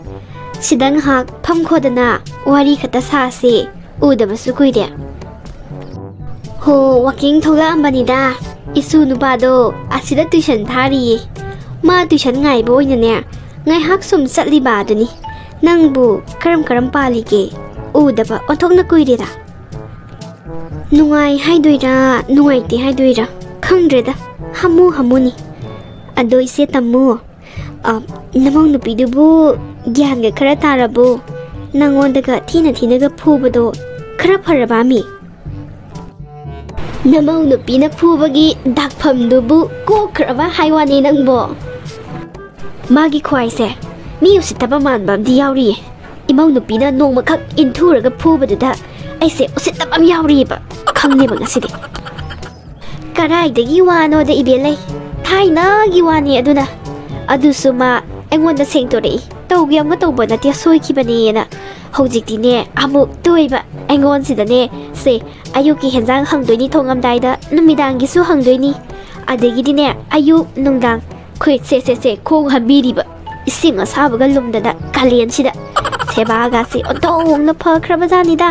ꯁꯤꯗ ꯉꯥꯏꯍꯥꯛ ꯐꯝꯈꯣꯗꯅ, ꯋꯥꯔꯤ ꯈꯛꯇ ꯁꯥꯁꯦ, ꯎꯗꯕꯁꯨ ꯀꯨꯏꯔꯦ꯫ ꯍꯣ, ꯋꯥꯀꯤꯡ ꯊꯣꯛꯂꯛꯑꯝꯕꯅꯤꯗ꯫ ꯏꯁꯨ ꯅꯨꯄꯥꯗꯣ ꯑꯁꯤꯗ ꯇꯨꯏꯁꯟ ꯊꯥꯔꯤꯌꯦ꯫ ꯃꯥ ꯇꯨꯏꯁꯟ ꯉꯥꯏꯕ ꯑꯣꯏꯅꯅꯦ, ꯉꯥꯏꯍꯥꯛ ꯁꯨꯝ ꯆꯠꯂꯤꯕ ꯑꯗꯨꯅꯤ꯫ ꯅꯪꯕꯨ ꯀꯔꯝ ꯀꯔꯝ ꯄꯥꯜꯂꯤꯒꯦ? ꯎꯗꯕ ꯑꯣꯟꯊꯣꯛꯅ ꯀꯨꯏꯔꯦꯗ꯫ ꯅꯨꯡꯉꯥꯏ ꯍꯥꯏꯗꯣꯏꯔꯥ, ꯅꯨꯡꯉꯥꯏꯇꯦ ꯍꯥꯏꯗꯣꯏꯔꯥ, ꯈꯪꯗ꯭ꯔꯦꯗ꯫ ꯍꯥꯃꯨ ꯍꯥꯃꯨꯅꯤ꯫ ꯑꯗꯣ ꯏꯆꯦ ꯇꯝꯃꯨ, ꯑ, ꯅꯃꯧ ꯅꯨꯄꯤꯗꯨꯕꯨ ꯒ꯭ꯌꯥꯟꯒ ꯈꯔ ꯇꯥꯔꯕꯣ? ꯅꯪꯉꯣꯟꯗꯒ ꯊꯤꯅ ꯊꯤꯅꯒ ꯐꯨꯕꯗꯣ ꯈꯔ ꯐꯔꯕ ꯑꯃꯤ? ꯅꯃꯧ ꯅꯨꯄꯤꯅ ꯐꯨꯕꯒꯤ ꯗꯥꯛꯐꯝꯗꯨꯕꯨ ꯀꯣꯛꯈ꯭ꯔꯕ ꯍꯥꯏ ꯋꯥꯅꯤ ꯅꯪꯕꯣ? ꯃꯥꯒꯤ ꯈ꯭ꯋꯥꯏꯁꯦ ꯃꯤ ꯎꯁꯤꯠꯇꯕ ꯃꯥꯟꯕ ꯑꯃꯗꯤ ꯌꯥꯎꯔꯤꯌꯦ꯫ ꯏꯃꯧ ꯅꯨꯄꯤꯅ ꯅꯣꯡꯃꯈꯛ ꯏꯟꯊꯨꯔꯒ ꯐꯨꯕꯗꯨꯗ ꯑꯩꯁꯦ ꯎꯁꯤꯠꯇꯕ ꯑꯃ ꯌꯥꯎꯔꯤꯑꯕ꯫ ꯈꯪꯅꯦꯕ ꯉꯁꯤꯗꯤ꯫ ꯀꯗꯥꯏꯗꯒꯤ ꯋꯥꯅꯣꯗ ꯏꯕꯦꯜꯂꯩ, ꯊꯥꯏꯅꯒꯤ ꯋꯥꯅꯤ ꯑꯗꯨꯅ꯫ ꯑꯗꯨꯁꯨ ꯃꯥ ꯑꯩꯉꯣꯟꯗ ꯁꯦꯡꯗꯣꯔꯛꯏ, ꯇꯧꯒꯦ ꯑꯃ ꯇꯧꯕ ꯅꯠꯇꯦ, ꯁꯣꯏꯈꯤꯕꯅꯦꯅ꯫ ꯍꯧꯖꯤꯛꯇꯤꯅꯦ ꯑꯃꯨꯛ ꯇꯣꯏꯕ ꯑꯩꯉꯣꯟꯁꯤꯗꯅꯦ꯫ ꯁꯦ, ꯑꯌꯨꯛꯀꯤ ꯍꯦꯟꯖꯥꯡ ꯍꯪꯗꯣꯏꯅꯤ ꯊꯣꯡꯉꯝꯗꯥꯏꯗ, ꯅꯨꯃꯤꯗꯥꯡꯒꯤꯁꯨ ꯍꯪꯗꯣꯏꯅꯤ꯫ ꯑꯗꯒꯤꯗꯤꯅꯦ ꯑꯌꯨꯛ ꯅꯨꯡꯗꯥꯡ ꯈꯨꯠ ꯁꯦ ꯁꯦ ꯁꯦ ꯈꯣꯡ ꯍꯥꯝꯕꯤꯔꯤꯕ, ꯏꯁꯤꯡ ꯑꯁꯥꯕꯒ ꯂꯨꯝꯗꯅ ꯀꯥꯂꯦꯟꯁꯤꯗ꯫ ꯁꯦꯕꯥꯒꯁꯦ ꯑꯣꯟꯊꯣꯛꯅ ꯐꯈ꯭ꯔꯕꯖꯥꯠꯅꯤꯗ꯫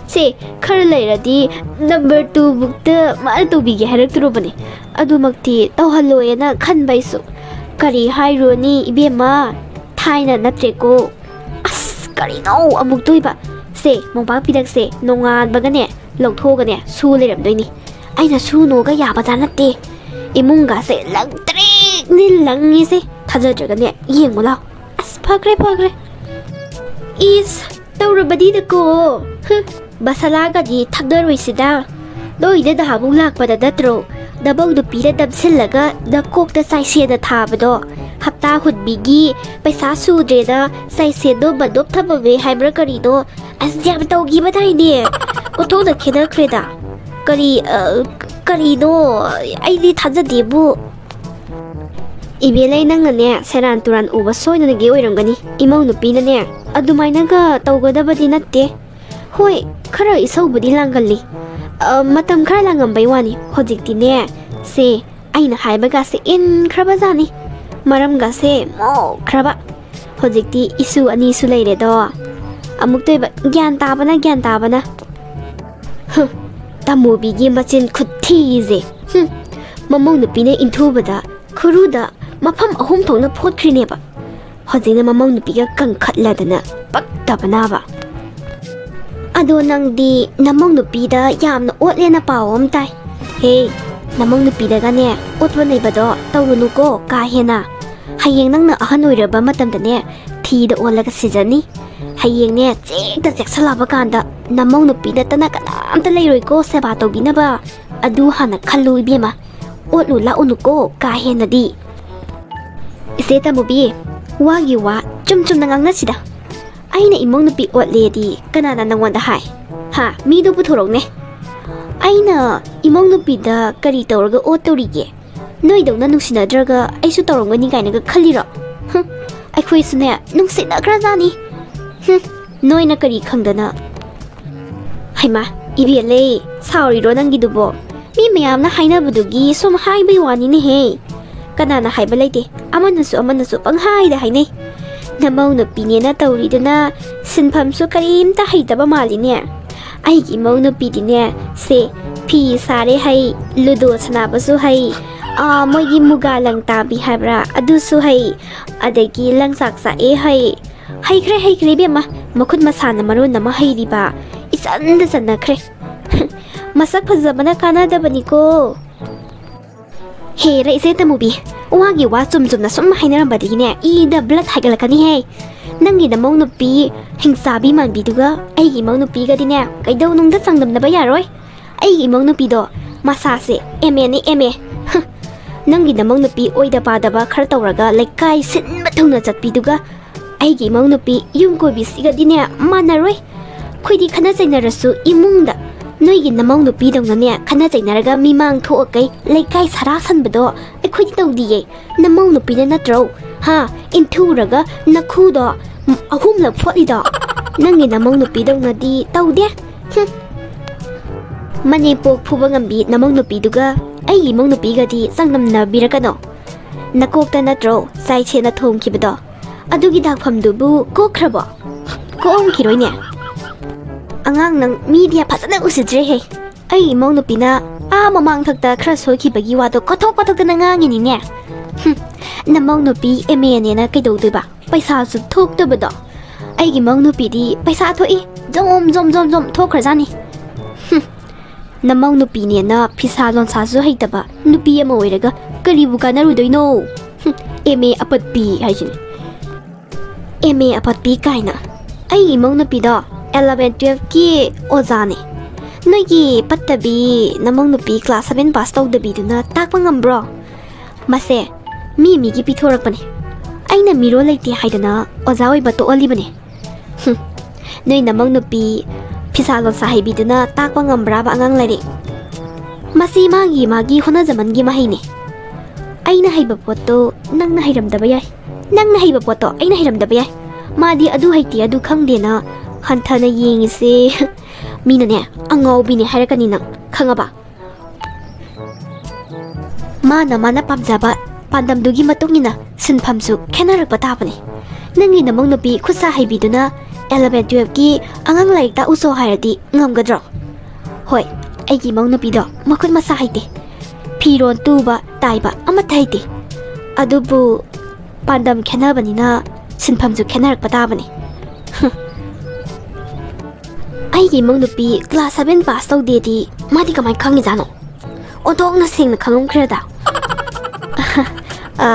ꯁꯦ, ꯈꯔ ꯂꯩꯔꯗꯤ ꯅꯝꯕꯔ ꯇꯨ ꯕꯨꯛꯇ ꯃꯥꯅ ꯇꯧꯕꯤꯒꯦ ꯍꯥꯏꯔꯛꯇꯣꯔꯕꯅꯦ꯫ ꯑꯗꯨꯃꯛꯇꯤ ꯇꯧꯍꯜꯂꯣꯏꯅ ꯈꯟꯕ ꯑꯩꯁꯨ꯫ ꯀꯔꯤ ꯍꯥꯏꯔꯨꯔꯅꯤ ꯏꯕꯦꯝꯃ, ꯊꯥꯏꯅ ꯅꯠꯇ꯭ꯔꯦꯀꯣ꯫ ꯑꯁ, ꯀꯔꯤꯅꯣ ꯑꯃꯨꯛ ꯇꯣꯏꯕ? ꯁꯦ, ꯃꯣꯝꯄꯥꯛ ꯐꯤꯗꯛꯁꯦ ꯅꯣꯡꯉꯥꯟꯕꯒꯅꯦ ꯂꯧꯊꯣꯛꯑꯒꯅꯦ ꯁꯨ ꯂꯩꯔꯝꯗꯣꯏꯅꯤ꯫ ꯑꯩꯅ ꯁꯨꯅꯣꯒ ꯌꯥꯕꯖꯥꯠ ꯅꯠꯇꯦ꯫ ꯏꯃꯨꯡꯒꯁꯦ ꯂꯪꯇ꯭ꯔꯤꯛꯅꯤ ꯂꯪꯉꯤꯁꯦ꯫ ꯊꯥꯖꯗ꯭ꯔꯒꯅꯦ ꯌꯦꯡꯉꯨ ꯂꯥꯎ꯫ ꯑꯁ, ꯐꯈ꯭ꯔꯦ, ꯐꯈ꯭ꯔꯦ꯫ ꯏꯁ, ꯇꯧꯔꯕꯗꯤꯗꯀꯣ꯫ ꯍꯨꯝ, ꯃꯁꯥꯂꯥꯒꯗꯤ ꯊꯛꯅꯔꯣꯏꯁꯤꯗ꯫ ꯅꯣꯏꯗ ꯅꯍꯥꯟꯃꯨꯛ ꯂꯥꯛꯄꯗ ꯅꯠꯇ꯭ꯔꯣ ꯅꯃꯧ ꯅꯨꯄꯤꯅ ꯅꯝꯁꯤꯜꯂꯒ ꯅꯀꯣꯛꯇ ꯆꯥꯏꯁꯦꯟꯅ ꯊꯥꯕꯗꯣ? ꯍꯞꯇꯥ ꯍꯨꯟꯕꯤꯒꯤ ꯄꯩꯁꯥ ꯁꯨꯗ꯭ꯔꯦꯅ ꯆꯥꯏꯁꯦꯟꯗꯣ ꯃꯅꯣꯞ ꯊꯝꯃꯝꯃꯦ ꯍꯥꯏꯕ꯭ꯔꯥ ꯀꯔꯤꯅꯣ? ꯑꯁ, ꯌꯥꯝ ꯇꯧꯈꯤꯕꯗꯥꯏꯅꯦ꯫ ꯑꯣꯟꯊꯣꯛꯅ ꯈꯦꯠꯅꯈ꯭ꯔꯦꯗ꯫ ꯀꯔꯤ, ꯑ, ꯀꯔꯤꯅꯣ? ꯑꯩꯗꯤ ꯊꯥꯖꯗꯦꯕꯨ꯫ ꯏꯕꯦꯂꯩ, ꯅꯪꯅꯅꯦ ꯁꯦꯔꯥꯟ ꯇꯨꯔꯥꯟ ꯎꯕ ꯁꯣꯏꯗꯅꯒꯤ ꯑꯣꯏꯔꯝꯒꯅꯤ꯫ ꯏꯃꯧ ꯅꯨꯄꯤꯅꯅꯦ ꯑꯗꯨꯃꯥꯏꯅꯒ ꯇꯧꯒꯗꯕꯗꯤ ꯅꯠꯇꯦ꯫ ꯍꯣꯏ, ꯈꯔ ꯏꯁꯧꯕꯨꯗꯤ ꯂꯥꯡꯒꯜꯂꯤ꯫ ꯑ, ꯃꯇꯝ ꯈꯔ ꯂꯥꯡꯉꯝꯕꯩ ꯋꯥꯅꯤ꯫ ꯍꯧꯖꯤꯛꯇꯤꯅꯦ, ꯁꯦ, ꯑꯩꯅ ꯍꯥꯏꯕꯒꯁꯦ ꯏꯟꯈ꯭ꯔꯕꯖꯥꯠꯅꯤ꯫ ꯃꯔꯝꯒꯁꯦ ꯃꯣꯛꯈ꯭ꯔꯕ꯫ ꯍꯧꯖꯤꯛꯇꯤ ꯏꯁꯨ ꯑꯅꯤꯁꯨ ꯂꯩꯔꯦꯗꯣ꯫ ꯑꯃꯨꯛꯇꯣꯏꯕ, ꯒ꯭ꯌꯥꯟ ꯇꯥꯕꯅ, ꯒ꯭ꯌꯥꯟ ꯇꯥꯕꯅ꯫ ꯍꯨꯝ, ꯇꯃꯨꯕꯤꯒꯤ ꯃꯆꯤꯟ ꯈꯨꯊꯤꯁꯦ꯫ ꯍꯨꯝ, ꯃꯃꯧ ꯅꯨꯄꯤꯅ ꯏꯟꯊꯨꯕꯗ ꯈꯨꯔꯨꯗ ꯃꯐꯝ ꯑꯍꯨꯝ ꯊꯣꯛꯅ ꯐꯣꯠꯈ꯭ꯔꯤꯅꯦꯕ꯫ ꯍꯧꯖꯤꯛꯅ ꯃꯃꯧ ꯅꯨꯄꯤꯒ ꯀꯟꯈꯠꯂꯗꯅ ꯄꯛꯇꯕꯅꯕ꯫ ꯑꯗꯣ ꯅꯪꯗꯤ ꯅꯃꯧ ꯅꯨꯄꯤꯗ ꯌꯥꯝꯅ ꯑꯣꯠꯂꯦꯅ ꯄꯥꯎ ꯑꯃ ꯇꯥꯏ꯫ ꯍꯦ, ꯅꯃꯧ ꯅꯨꯄꯤꯗꯒꯅꯦ ꯑꯣꯠꯄ ꯅꯩꯕꯗꯣ ꯇꯧꯔꯨꯅꯨꯀꯣ ꯀꯥ ꯍꯦꯟꯅ꯫ ꯍꯌꯦꯡ ꯅꯪꯅ ꯑꯍꯟ ꯑꯣꯏꯔꯕ ꯃꯇꯝꯗꯅꯦ ꯊꯤꯗ ꯑꯣꯜꯂꯒ ꯁꯤꯖꯅꯤ꯫ ꯍꯌꯦꯡꯅꯦ ꯆꯦꯛꯇ ꯆꯦꯛꯁꯜꯂꯛꯑꯕ ꯀꯥꯟꯗ ꯅꯃꯧ ꯅꯨꯄꯤ ꯅꯠꯇꯅ ꯀꯅꯥꯝꯇ ꯂꯩꯔꯣꯏꯀꯣ ꯁꯦꯕꯥ ꯇꯧꯕꯤꯅꯕ꯫ ꯑꯗꯨ ꯍꯥꯟꯅ ꯈꯜꯂꯨ ꯏꯕꯦꯝꯃ꯫ ꯑꯣꯠꯂꯨ ꯂꯥꯛꯎꯅꯨꯀꯣ ꯀꯥ ꯍꯦꯟꯅꯗꯤ꯫ ꯏꯆꯦ ꯇꯃꯨꯕꯤ, ꯋꯥꯒꯤ ꯋꯥ ꯆꯨꯝ ꯆꯨꯝꯅ ꯉꯥꯡꯅꯁꯤꯗ꯫ ꯑꯩꯅ ꯏꯃꯧ ꯅꯨꯄꯤ ꯑꯣꯠꯂꯦꯗꯤ ꯀꯅꯥꯅ ꯅꯪꯉꯣꯟꯗ ꯍꯥꯏ? ꯍꯥ, ꯃꯤꯗꯣ ꯄꯨꯊꯣꯔꯛꯎꯅꯦ꯫ ꯑꯩꯅ ꯏꯃꯧ ꯅꯨꯄꯤꯗ ꯀꯔꯤ ꯇꯧꯔꯒ ꯑꯣꯠꯇꯧꯔꯤꯒꯦ? ꯅꯣꯏꯗꯧꯅ ꯅꯨꯡꯁꯤꯅꯗ꯭ꯔꯒ ꯑꯩꯁꯨ ꯇꯧꯔꯝꯒꯅꯤ ꯀꯥꯏꯅꯒ ꯈꯜꯂꯤꯔꯣ? ꯍꯨꯝ, ꯑꯩꯈꯣꯏꯁꯨꯅꯦ ꯅꯨꯡꯁꯤꯅꯈ꯭ꯔꯖꯥꯠꯅꯤ꯫ ꯍꯨꯝ, ꯅꯣꯏꯅ ꯀꯔꯤ ꯈꯪꯗꯅ? ꯍꯩꯃꯥ, ꯏꯕꯦꯜꯂꯦ, ꯁꯥꯎꯔꯤꯔꯣ ꯅꯪꯒꯤꯗꯨꯕꯣ? ꯃꯤ ꯃꯌꯥꯝꯅ ꯍꯥꯏꯅꯕꯗꯨꯒꯤ ꯁꯨꯝ ꯍꯥꯏꯕꯩ ꯋꯥꯅꯤꯅꯦꯍꯦ꯫ ꯀꯅꯥꯅ ꯍꯥꯏꯕ ꯂꯩꯇꯦ, ꯑꯃꯅꯁꯨ ꯑꯃꯅꯁꯨ ꯄꯪꯍꯥꯏꯗ ꯍꯥꯏꯅꯩ꯫ ꯅꯃꯧ ꯅꯨꯄꯤꯅꯦꯅ ꯇꯧꯔꯤꯗꯨꯅ ꯁꯤꯟꯐꯝꯁꯨ ꯀꯔꯤꯝꯇ ꯍꯩꯇꯕ ꯃꯥꯜꯂꯤꯅꯦ꯫ ꯑꯩꯒꯤ ꯏꯃꯧ ꯅꯨꯄꯤꯗꯤꯅꯦ, ꯁꯦ, ꯐꯤ ꯁꯥꯔꯦ ꯍꯩ, ꯂꯨꯗꯣ ꯁꯥꯟꯅꯕꯁꯨ ꯍꯩ, ꯑꯥ, ꯃꯣꯏꯒꯤ ꯃꯨꯒꯥ ꯂꯪ ꯇꯥꯕꯤ ꯍꯥꯏꯕ꯭ꯔꯥ, ꯑꯗꯨꯁꯨ ꯍꯩ, ꯑꯗꯒꯤ ꯂꯪꯆꯥꯛ ꯆꯥꯛꯑꯦ ꯍꯩ꯫ ꯍꯩꯈ꯭ꯔꯦ, ꯍꯩꯈ꯭ꯔꯦ ꯏꯕꯦꯝꯃ, ꯃꯈꯨꯠ ꯃꯁꯥꯅ ꯃꯔꯣꯟ ꯑꯃ ꯍꯩꯔꯤꯕ, ꯏꯆꯟꯗ ꯆꯟꯅꯈ꯭ꯔꯦ꯫ ꯃꯁꯛ ꯐꯖꯕꯅ ꯀꯥꯟꯅꯗꯕꯅꯤꯀꯣ꯫ ꯍꯦꯔ ꯏꯆꯦ ꯇꯃꯨꯕꯤ, ꯋꯥꯒꯤ ꯋꯥ ꯆꯨꯝ ꯆꯨꯝꯅ ꯁꯨꯝ ꯍꯥꯏꯅꯔꯝꯕꯗꯒꯤꯅꯦ ꯏꯗ blood ꯍꯥꯏꯒꯠꯂꯛꯀꯅꯤꯍꯦ꯫ ꯅꯪꯒꯤ ꯅꯃꯧ ꯅꯨꯄꯤ ꯍꯤꯡꯆꯥꯕꯤ ꯃꯥꯟꯕꯤꯗꯨꯒ ꯑꯩꯒꯤ ꯏꯃꯧ ꯅꯨꯄꯤꯒꯗꯤꯅꯦ ꯀꯩꯗꯧꯅꯨꯡꯗ ꯆꯥꯡꯗꯝꯅꯕ ꯌꯥꯔꯣꯏ꯫ ꯑꯩꯒꯤ ꯏꯃꯧ ꯅꯨꯄꯤꯗꯣ ꯃꯁꯥꯁꯦ ꯑꯦꯝ ꯑꯦꯅꯤ ꯑꯦꯝ ꯑꯦ꯫ ꯍ, ꯅꯪꯒꯤ ꯅꯃꯧ ꯅꯨꯄꯤ ꯑꯣꯏꯗ ꯄꯥꯗꯕ ꯈꯔ ꯇꯧꯔꯒ ꯂꯩꯀꯥꯏ ꯁꯤꯟꯕ ꯊꯨꯡꯅ ꯆꯠꯄꯤꯗꯨꯒ ꯑꯩꯒꯤ ꯏꯃꯧ ꯅꯨꯄꯤ ꯌꯨꯝ ꯀꯣꯏꯕꯤꯁꯤꯒꯗꯤꯅꯦ ꯃꯥꯟꯅꯔꯣꯏ꯫ ꯑꯩꯈꯣꯏꯗꯤ ꯈꯠꯅ ꯆꯩꯅꯔꯁꯨ ꯏꯃꯨꯡꯗ ꯅꯣꯏꯒꯤ ꯅꯃꯧ ꯅꯨꯄꯤꯗꯧꯅꯅꯦ ꯈꯠꯅ ꯆꯩꯅꯔꯒ ꯃꯤꯃꯥꯡ ꯊꯣꯛꯑꯀꯩ ꯂꯩꯀꯥꯏ ꯁꯔꯥ ꯁꯟꯕꯗꯣ ꯑꯩꯈꯣꯏꯗꯤ ꯇꯧꯗꯤꯌꯦ꯫ ꯅꯃꯧ ꯅꯨꯄꯤꯅ ꯅꯠꯇ꯭ꯔꯣ? ꯍꯥ? ꯏꯟꯊꯨꯔꯒ ꯅꯈꯨꯗꯣ ꯑꯍꯨꯝꯂꯛ ꯐꯣꯠꯂꯤꯗꯣ? ꯅꯪꯒꯤ ꯅꯃꯧ ꯅꯨꯄꯤꯗꯧꯅꯗꯤ ꯇꯧꯗꯦ꯫ ꯍꯨꯝ꯫ ꯃꯅꯦꯝꯄꯣꯛ ꯐꯨꯕ ꯉꯝꯕꯤ ꯅꯃꯧ ꯅꯨꯄꯤꯗꯨꯒ ꯑꯩꯒꯤ ꯏꯃꯧ ꯅꯨꯄꯤꯒꯗꯤ ꯆꯥꯡꯗꯝꯅꯕꯤꯔꯛꯀꯅꯣ꯫ ꯅꯀꯣꯛꯇ ꯅꯠꯇ꯭ꯔꯣ ꯆꯥꯏꯁꯦꯟꯅ ꯊꯣꯝꯈꯤꯕꯗꯣ? ꯑꯗꯨꯒꯤ ꯗꯥꯛꯐꯝꯗꯨꯕꯨ ꯀꯣꯛꯈ꯭ꯔꯕꯣ? ꯀꯣꯛꯑꯝꯈꯤꯔꯣꯏꯅꯦ꯫ ꯑꯉꯥꯡ ꯅꯪ ꯃꯤꯗꯤ ꯐꯖꯅ ꯎꯁꯤꯠꯇ꯭ꯔꯦꯍꯦ꯫ ꯑꯩ ꯏꯃꯧ ꯅꯨꯄꯤꯅ ꯑꯥ ꯃꯃꯥꯡꯊꯛꯇ ꯈꯔ ꯁꯣꯏꯈꯤꯕꯒꯤ ꯋꯥꯗꯣ ꯀꯣꯊꯣꯛ ꯀꯣꯊꯣꯛꯇꯅ ꯉꯥꯡꯉꯤꯅꯤꯅꯦ꯫ ꯍꯨꯝ, ꯅꯃꯧ ꯅꯨꯄꯤ ꯑꯦꯝ ꯑꯦꯅꯦꯅ ꯀꯩꯗꯧꯗꯣꯏꯕ? ꯄꯩꯁꯥꯁꯨ ꯊꯣꯛꯇꯕꯗꯣ꯫ ꯑꯩꯒꯤ ꯏꯃꯧ ꯅꯨꯄꯤꯗꯤ ꯄꯩꯁꯥ ꯊꯣꯛꯏ, ꯖꯣꯝ ꯖꯣꯝ ꯖꯣꯝ ꯖꯣꯝ ꯊꯣꯛꯈ꯭ꯔꯖꯥꯠꯅꯤ꯫ ꯍꯨꯝ, ꯅꯃꯧ ꯅꯨꯄꯤꯅꯦꯅ ꯐꯤꯁꯥ ꯂꯣꯟꯁꯥꯁꯨ ꯍꯩꯇꯕ ꯅꯨꯄꯤ ꯑꯃ ꯑꯣꯏꯔꯒ ꯀꯔꯤꯕꯨ ꯀꯥꯟꯅꯔꯨꯗꯣꯏꯅꯣ? ꯍꯨꯝ, ꯑꯦꯝ ꯑꯦ ꯑꯄꯠꯄꯤ ꯍꯥꯏꯁꯤꯅꯤ꯫ ꯑꯦꯝ ꯑꯦ ꯑꯄꯠꯄꯤ ꯀꯥꯏꯅ꯫ ꯑꯩꯒꯤ ꯏꯃꯧ ꯅꯨꯄꯤꯗꯣ ꯑꯦꯂꯚꯦꯟ ꯇꯨꯌꯦꯜꯐꯀꯤ ꯑꯣꯖꯥꯅꯦ꯫ ꯅꯣꯏꯒꯤ ꯄꯠꯇꯕꯤ ꯅꯃꯧ ꯅꯨꯄꯤ ꯀ꯭ꯂꯥꯁ ꯁꯚꯦꯟ ꯄꯥꯁ ꯇꯧꯗꯕꯤꯗꯨꯅ ꯇꯥꯛꯄ ꯉꯝꯕ꯭ꯔꯣ? ꯃꯁꯦ ꯃꯤ ꯃꯤꯒꯤ ꯄꯤꯊꯣꯔꯛꯄꯅꯦ꯫ ꯑꯩꯅ ꯃꯤꯔꯣꯜ ꯂꯩꯇꯦ ꯍꯥꯏꯗꯅ ꯑꯣꯖꯥ ꯑꯣꯏꯕ ꯇꯣꯛꯍꯜꯂꯤꯕꯅꯦ꯫ ꯍꯨꯝ, ꯅꯣꯏ ꯅꯃꯧ ꯅꯨꯄꯤ ꯐꯤꯁꯥ ꯂꯣꯟꯁꯥ ꯍꯩꯕꯤꯗꯨꯅ ꯇꯥꯛꯄ ꯉꯝꯕ꯭ꯔꯥꯕ ꯑꯉꯥꯡ ꯂꯥꯏꯔꯤꯛ? ꯃꯁꯤ ꯃꯥꯒꯤ ꯃꯥꯒꯤ ꯍꯣꯠꯅꯖꯃꯟꯒꯤ ꯃꯍꯩꯅꯦ꯫ ꯑꯩꯅ ꯍꯩꯕ ꯄꯣꯠꯇꯣ ꯅꯪꯅ ꯍꯩꯔꯝꯗꯕ ꯌꯥꯏ, ꯅꯪꯅ ꯍꯩꯕ ꯄꯣꯠꯇꯣ ꯑꯩꯅ ꯍꯩꯔꯝꯗꯕ ꯌꯥꯏ꯫ ꯃꯥꯗꯤ ꯑꯗꯨ ꯍꯩꯇꯦ ꯑꯗꯨ ꯈꯪꯗꯦꯅ ꯍꯟꯊꯅ ꯌꯦꯡꯉꯤꯁꯦ꯫ ꯃꯤꯅꯅꯦ ꯑꯉꯥꯎꯕꯤꯅꯦ ꯍꯥꯏꯔꯛꯀꯅꯤ ꯅꯪ, ꯈꯪꯉꯕ? ꯃꯥꯅ ꯃꯥꯅ ꯄꯥꯝꯖꯕ ꯄꯥꯟꯗꯝꯗꯨꯒꯤ ꯃꯇꯨꯡ ꯏꯟꯅ ꯁꯤꯟꯐꯝꯁꯨ ꯈꯦꯠꯅꯔꯛꯄ ꯇꯥꯕꯅꯤ꯫ ꯅꯪꯒꯤ ꯅꯃꯧ ꯅꯨꯄꯤ ꯈꯨꯠ ꯁꯥ ꯍꯩꯕꯤꯗꯨꯅ ꯑꯦꯂꯚꯦꯟ ꯇꯨꯌꯦꯜꯐꯀꯤ ꯑꯉꯥꯡ ꯂꯥꯏꯔꯤꯛ ꯇꯥꯛꯎꯁꯣ ꯍꯥꯏꯔꯗꯤ ꯉꯝꯒꯗ꯭ꯔꯣ? ꯍꯣꯏ, ꯑꯩꯒꯤ ꯏꯃꯧ ꯅꯨꯄꯤꯗꯣ ꯃꯈꯨꯠ ꯃꯁꯥ ꯍꯩꯇꯦ, ꯐꯤꯔꯣꯜ ꯇꯨꯕ ꯇꯥꯏꯕ ꯑꯃꯠꯇ ꯍꯩꯇꯦ꯫ ꯑꯗꯨꯕꯨ ꯄꯥꯟꯗꯝ ꯈꯦꯠꯅꯕꯅꯤꯅ ꯁꯤꯟꯐꯝꯁꯨ ꯈꯦꯠꯅꯔꯛꯄ ꯇꯥꯕꯅꯤ꯫ ꯍꯨꯝ꯫ ꯑꯩꯒꯤ ꯏꯃꯧ ꯅꯨꯄꯤ ꯀ꯭ꯂꯥꯁ ꯁꯚꯦꯟ ꯄꯥꯁ ꯇꯧꯗꯦꯗꯤ ꯃꯥꯗꯤ ꯀꯃꯥꯏꯅ ꯈꯪꯉꯤꯖꯥꯠꯅꯣ? ꯑꯣꯟꯊꯣꯛꯅ ꯁꯦꯡꯅ ꯈꯪꯉꯝꯈ꯭ꯔꯦꯗ꯫ ꯑ,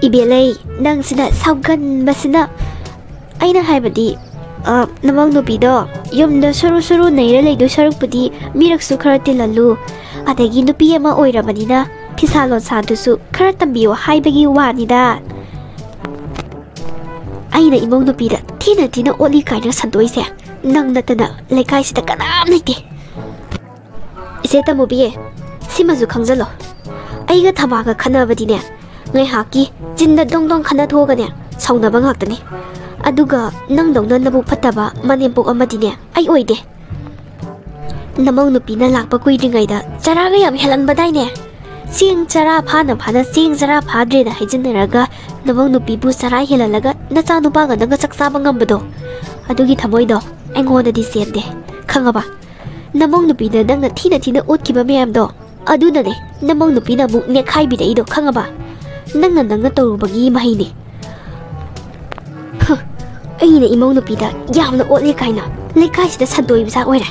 ꯏꯕꯦꯂꯩ, ꯅꯪꯁꯤꯅ ꯁꯥꯎꯒꯟꯕꯁꯤꯅ꯫ ꯑꯩꯅ ꯍꯥꯏꯕꯗꯤ, ꯑ, ꯅꯃꯧ ꯅꯨꯄꯤꯗꯣ ꯌꯨꯝꯗ ꯁꯨꯔꯨ ꯁꯨꯔꯨ ꯅꯩꯔ ꯂꯩꯗꯣꯏ ꯁꯔꯨꯛꯄꯨꯗꯤ ꯃꯤꯔꯛꯁꯨ ꯈꯔ ꯇꯤꯜꯍꯜꯂꯨ, ꯑꯗꯒꯤ ꯅꯨꯄꯤ ꯑꯃ ꯑꯣꯏꯔꯕꯅꯤꯅ ꯐꯤꯁꯥ ꯂꯣꯟꯁꯥꯗꯨꯁꯨ ꯈꯔ ꯇꯝꯕꯤꯌꯣ ꯍꯥꯏꯕꯒꯤ ꯋꯥꯅꯤꯗ꯫ ꯑꯩꯅ ꯏꯃꯧ ꯅꯨꯄꯤꯗ ꯊꯤꯅ ꯊꯤꯅ ꯑꯣꯠꯂꯤ ꯀꯥꯏꯅ ꯁꯟꯗꯣꯛꯏꯁꯦ ꯅꯪ ꯅꯠꯇꯅ ꯂꯩꯀꯥꯏꯁꯤꯗ ꯀꯅꯥꯝ ꯂꯩꯇꯦ꯫ ꯏꯆꯦ ꯇꯃꯨꯕꯤ, ꯁꯤꯃꯁꯨ ꯈꯪꯖꯜꯂꯣ, ꯑꯩꯒ ꯊꯕꯥꯒ ꯈꯠꯅꯕꯗꯤꯅꯦ, ꯉꯥꯏꯍꯥꯛꯀꯤ ꯆꯤꯟꯗ ꯗꯣꯡ ꯗꯣꯡ ꯈꯠꯅ ꯊꯣꯛꯑꯒꯅꯦ ꯁꯥꯎꯅꯕ ꯉꯥꯛꯇꯅꯤ꯫ ꯑꯗꯨꯒ ꯅꯪꯗꯧꯅ ꯅꯕꯨꯛ ꯐꯠꯇꯕ ꯃꯅꯦꯝꯄꯣꯛ ꯑꯃꯗꯤꯅꯦ ꯑꯩ ꯑꯣꯏꯗꯦ꯫ ꯅꯃꯧ ꯅꯨꯄꯤꯅ ꯂꯥꯛꯄ ꯀꯨꯏꯗ꯭ꯔꯤꯉꯩꯗ ꯆꯔꯥꯒ ꯌꯥꯝ ꯍꯦꯜꯂꯝꯕꯗꯥꯏꯅꯦ? ꯆꯦꯡ ꯆꯔꯥ ꯐꯥꯅ ꯐꯥꯅ ꯆꯦꯡ ꯆꯔꯥ ꯐꯥꯗ꯭ꯔꯦꯅ ꯍꯥꯏꯖꯤꯟꯅꯔꯒ ꯅꯃꯧ ꯅꯨꯄꯤꯕꯨ ꯆꯔꯥ ꯍꯦꯜꯍꯜꯂꯒ ꯅꯆꯥ ꯅꯨꯄꯥꯒ ꯅꯪꯒ ꯆꯥꯛ ꯆꯥꯕ ꯉꯝꯕꯗꯣ, ꯑꯗꯨꯒꯤ ꯊꯃꯣꯏꯗꯣ ꯑꯩꯉꯣꯟꯗꯗꯤ ꯆꯦꯟꯗꯦ, ꯈꯪꯉꯕ? ꯅꯃꯧ ꯅꯨꯄꯤꯗ ꯅꯪꯅ ꯊꯤꯅ ꯊꯤꯅ ꯑꯣꯠꯈꯤꯕ ꯃꯌꯥꯝꯗꯣ, ꯑꯗꯨꯅꯅꯦ ꯅꯃꯧ ꯅꯨꯄꯤꯅ ꯑꯃꯨꯛ ꯅꯦꯠꯈꯥꯏꯕꯤꯔꯛꯏꯗꯣ, ꯈꯪꯉꯕ? ꯅꯪꯅ ꯅꯪꯅ ꯇꯧꯔꯨꯕꯒꯤ ꯃꯍꯩꯅꯦ꯫ ꯍ, ꯑꯩꯅ ꯏꯃꯧ ꯅꯨꯄꯤꯗ ꯌꯥꯝꯅ ꯑꯣꯠꯂꯦ ꯀꯥꯏꯅ ꯂꯩꯀꯥꯏꯁꯤꯗ ꯁꯟꯗꯣꯛꯏꯕ ꯆꯥꯛ ꯑꯣꯏꯔꯦ꯫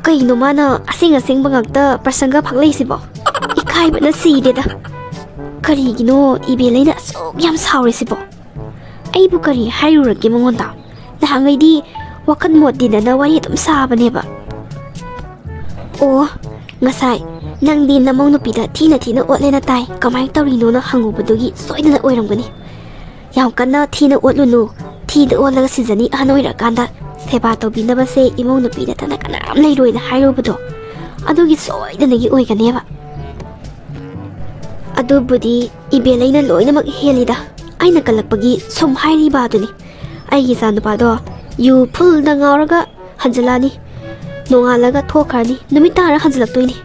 ꯀꯩꯅꯣ ꯃꯥꯅ ꯑꯁꯦꯡ ꯑꯁꯦꯡꯕ ꯉꯥꯛꯇ ꯄ꯭ꯔꯁꯪꯒ ꯐꯥꯛꯂꯛꯏꯁꯤꯕꯣ? ꯏꯀꯥꯏꯕꯅ ꯁꯤꯔꯦꯗ꯫ ꯀꯔꯤꯒꯤꯅꯣ ꯏꯕꯦꯜ ꯑꯩꯅ ꯑꯁꯨꯛ ꯌꯥꯝ ꯁꯥꯎꯔꯤꯁꯤꯕꯣ? ꯑꯩꯕꯨ ꯀꯔꯤ ꯍꯥꯏꯔꯨꯔꯒꯦ ꯃꯉꯣꯟꯗ? ꯅꯍꯥꯟꯈꯩꯗꯤ ꯋꯥꯈꯜ ꯃꯣꯠ ꯇꯤꯟꯅꯅ ꯋꯥꯔꯤ ꯑꯗꯨꯝ ꯁꯥꯕꯅꯦꯕ꯫ ꯑꯣ, ꯉꯁꯥꯏ ꯅꯪꯗꯤ ꯅꯃꯧ ꯅꯨꯄꯤꯗ ꯊꯤꯅ ꯊꯤꯅ ꯑꯣꯠꯂꯦꯅ ꯇꯥꯏ, ꯀꯃꯥꯏꯅ ꯇꯧꯔꯤꯅꯣꯅ ꯍꯪꯉꯨꯕꯗꯨꯒꯤ ꯁꯣꯏꯗꯅ ꯑꯣꯏꯔꯝꯒꯅꯤ꯫ ꯌꯥꯝ ꯀꯟꯅ ꯊꯤꯅ ꯑꯣꯠꯂꯨꯅꯨ, ꯊꯤꯗ ꯑꯣꯜꯂꯒ ꯁꯤꯖꯅꯤ ꯑꯍꯟ ꯑꯣꯏꯔꯀꯥꯟꯗ꯫ ꯁꯦꯕꯥ ꯇꯧꯕꯤꯅꯕꯁꯦ ꯏꯃꯧ ꯅꯨꯄꯤ ꯅꯠꯇꯅ ꯀꯅꯥꯝ ꯂꯩꯔꯣꯏꯅ ꯍꯥꯏꯔꯨꯕꯗꯣ, ꯑꯗꯨꯒꯤ ꯁꯣꯏꯗꯅꯒꯤ ꯑꯣꯏꯒꯅꯦꯕ꯫ ꯑꯗꯨꯕꯨꯗꯤ ꯏꯕꯦꯜ ꯑꯩꯅ ꯂꯣꯏꯅꯃꯛ ꯍꯦꯜꯂꯤꯗ꯫ ꯑꯩꯅ ꯀꯜꯂꯛꯄꯒꯤ ꯁꯨꯝ ꯍꯥꯏꯔꯤꯕ ꯑꯗꯨꯅꯤ꯫ ꯑꯩꯒꯤ ꯏꯆꯥꯅꯨꯄꯥꯗꯣ ꯌꯨ ꯐꯨꯜꯗ ꯉꯥꯎꯔꯒ ꯍꯟꯖꯤꯜꯂꯛꯑꯅꯤ, ꯅꯣꯡꯉꯥꯜꯂꯒ ꯊꯣꯛꯈ꯭ꯔꯅꯤ, ꯅꯨꯃꯤꯠ ꯇꯥꯔ ꯍꯟꯖꯤꯜꯂꯛꯇꯣꯏꯅꯤ꯫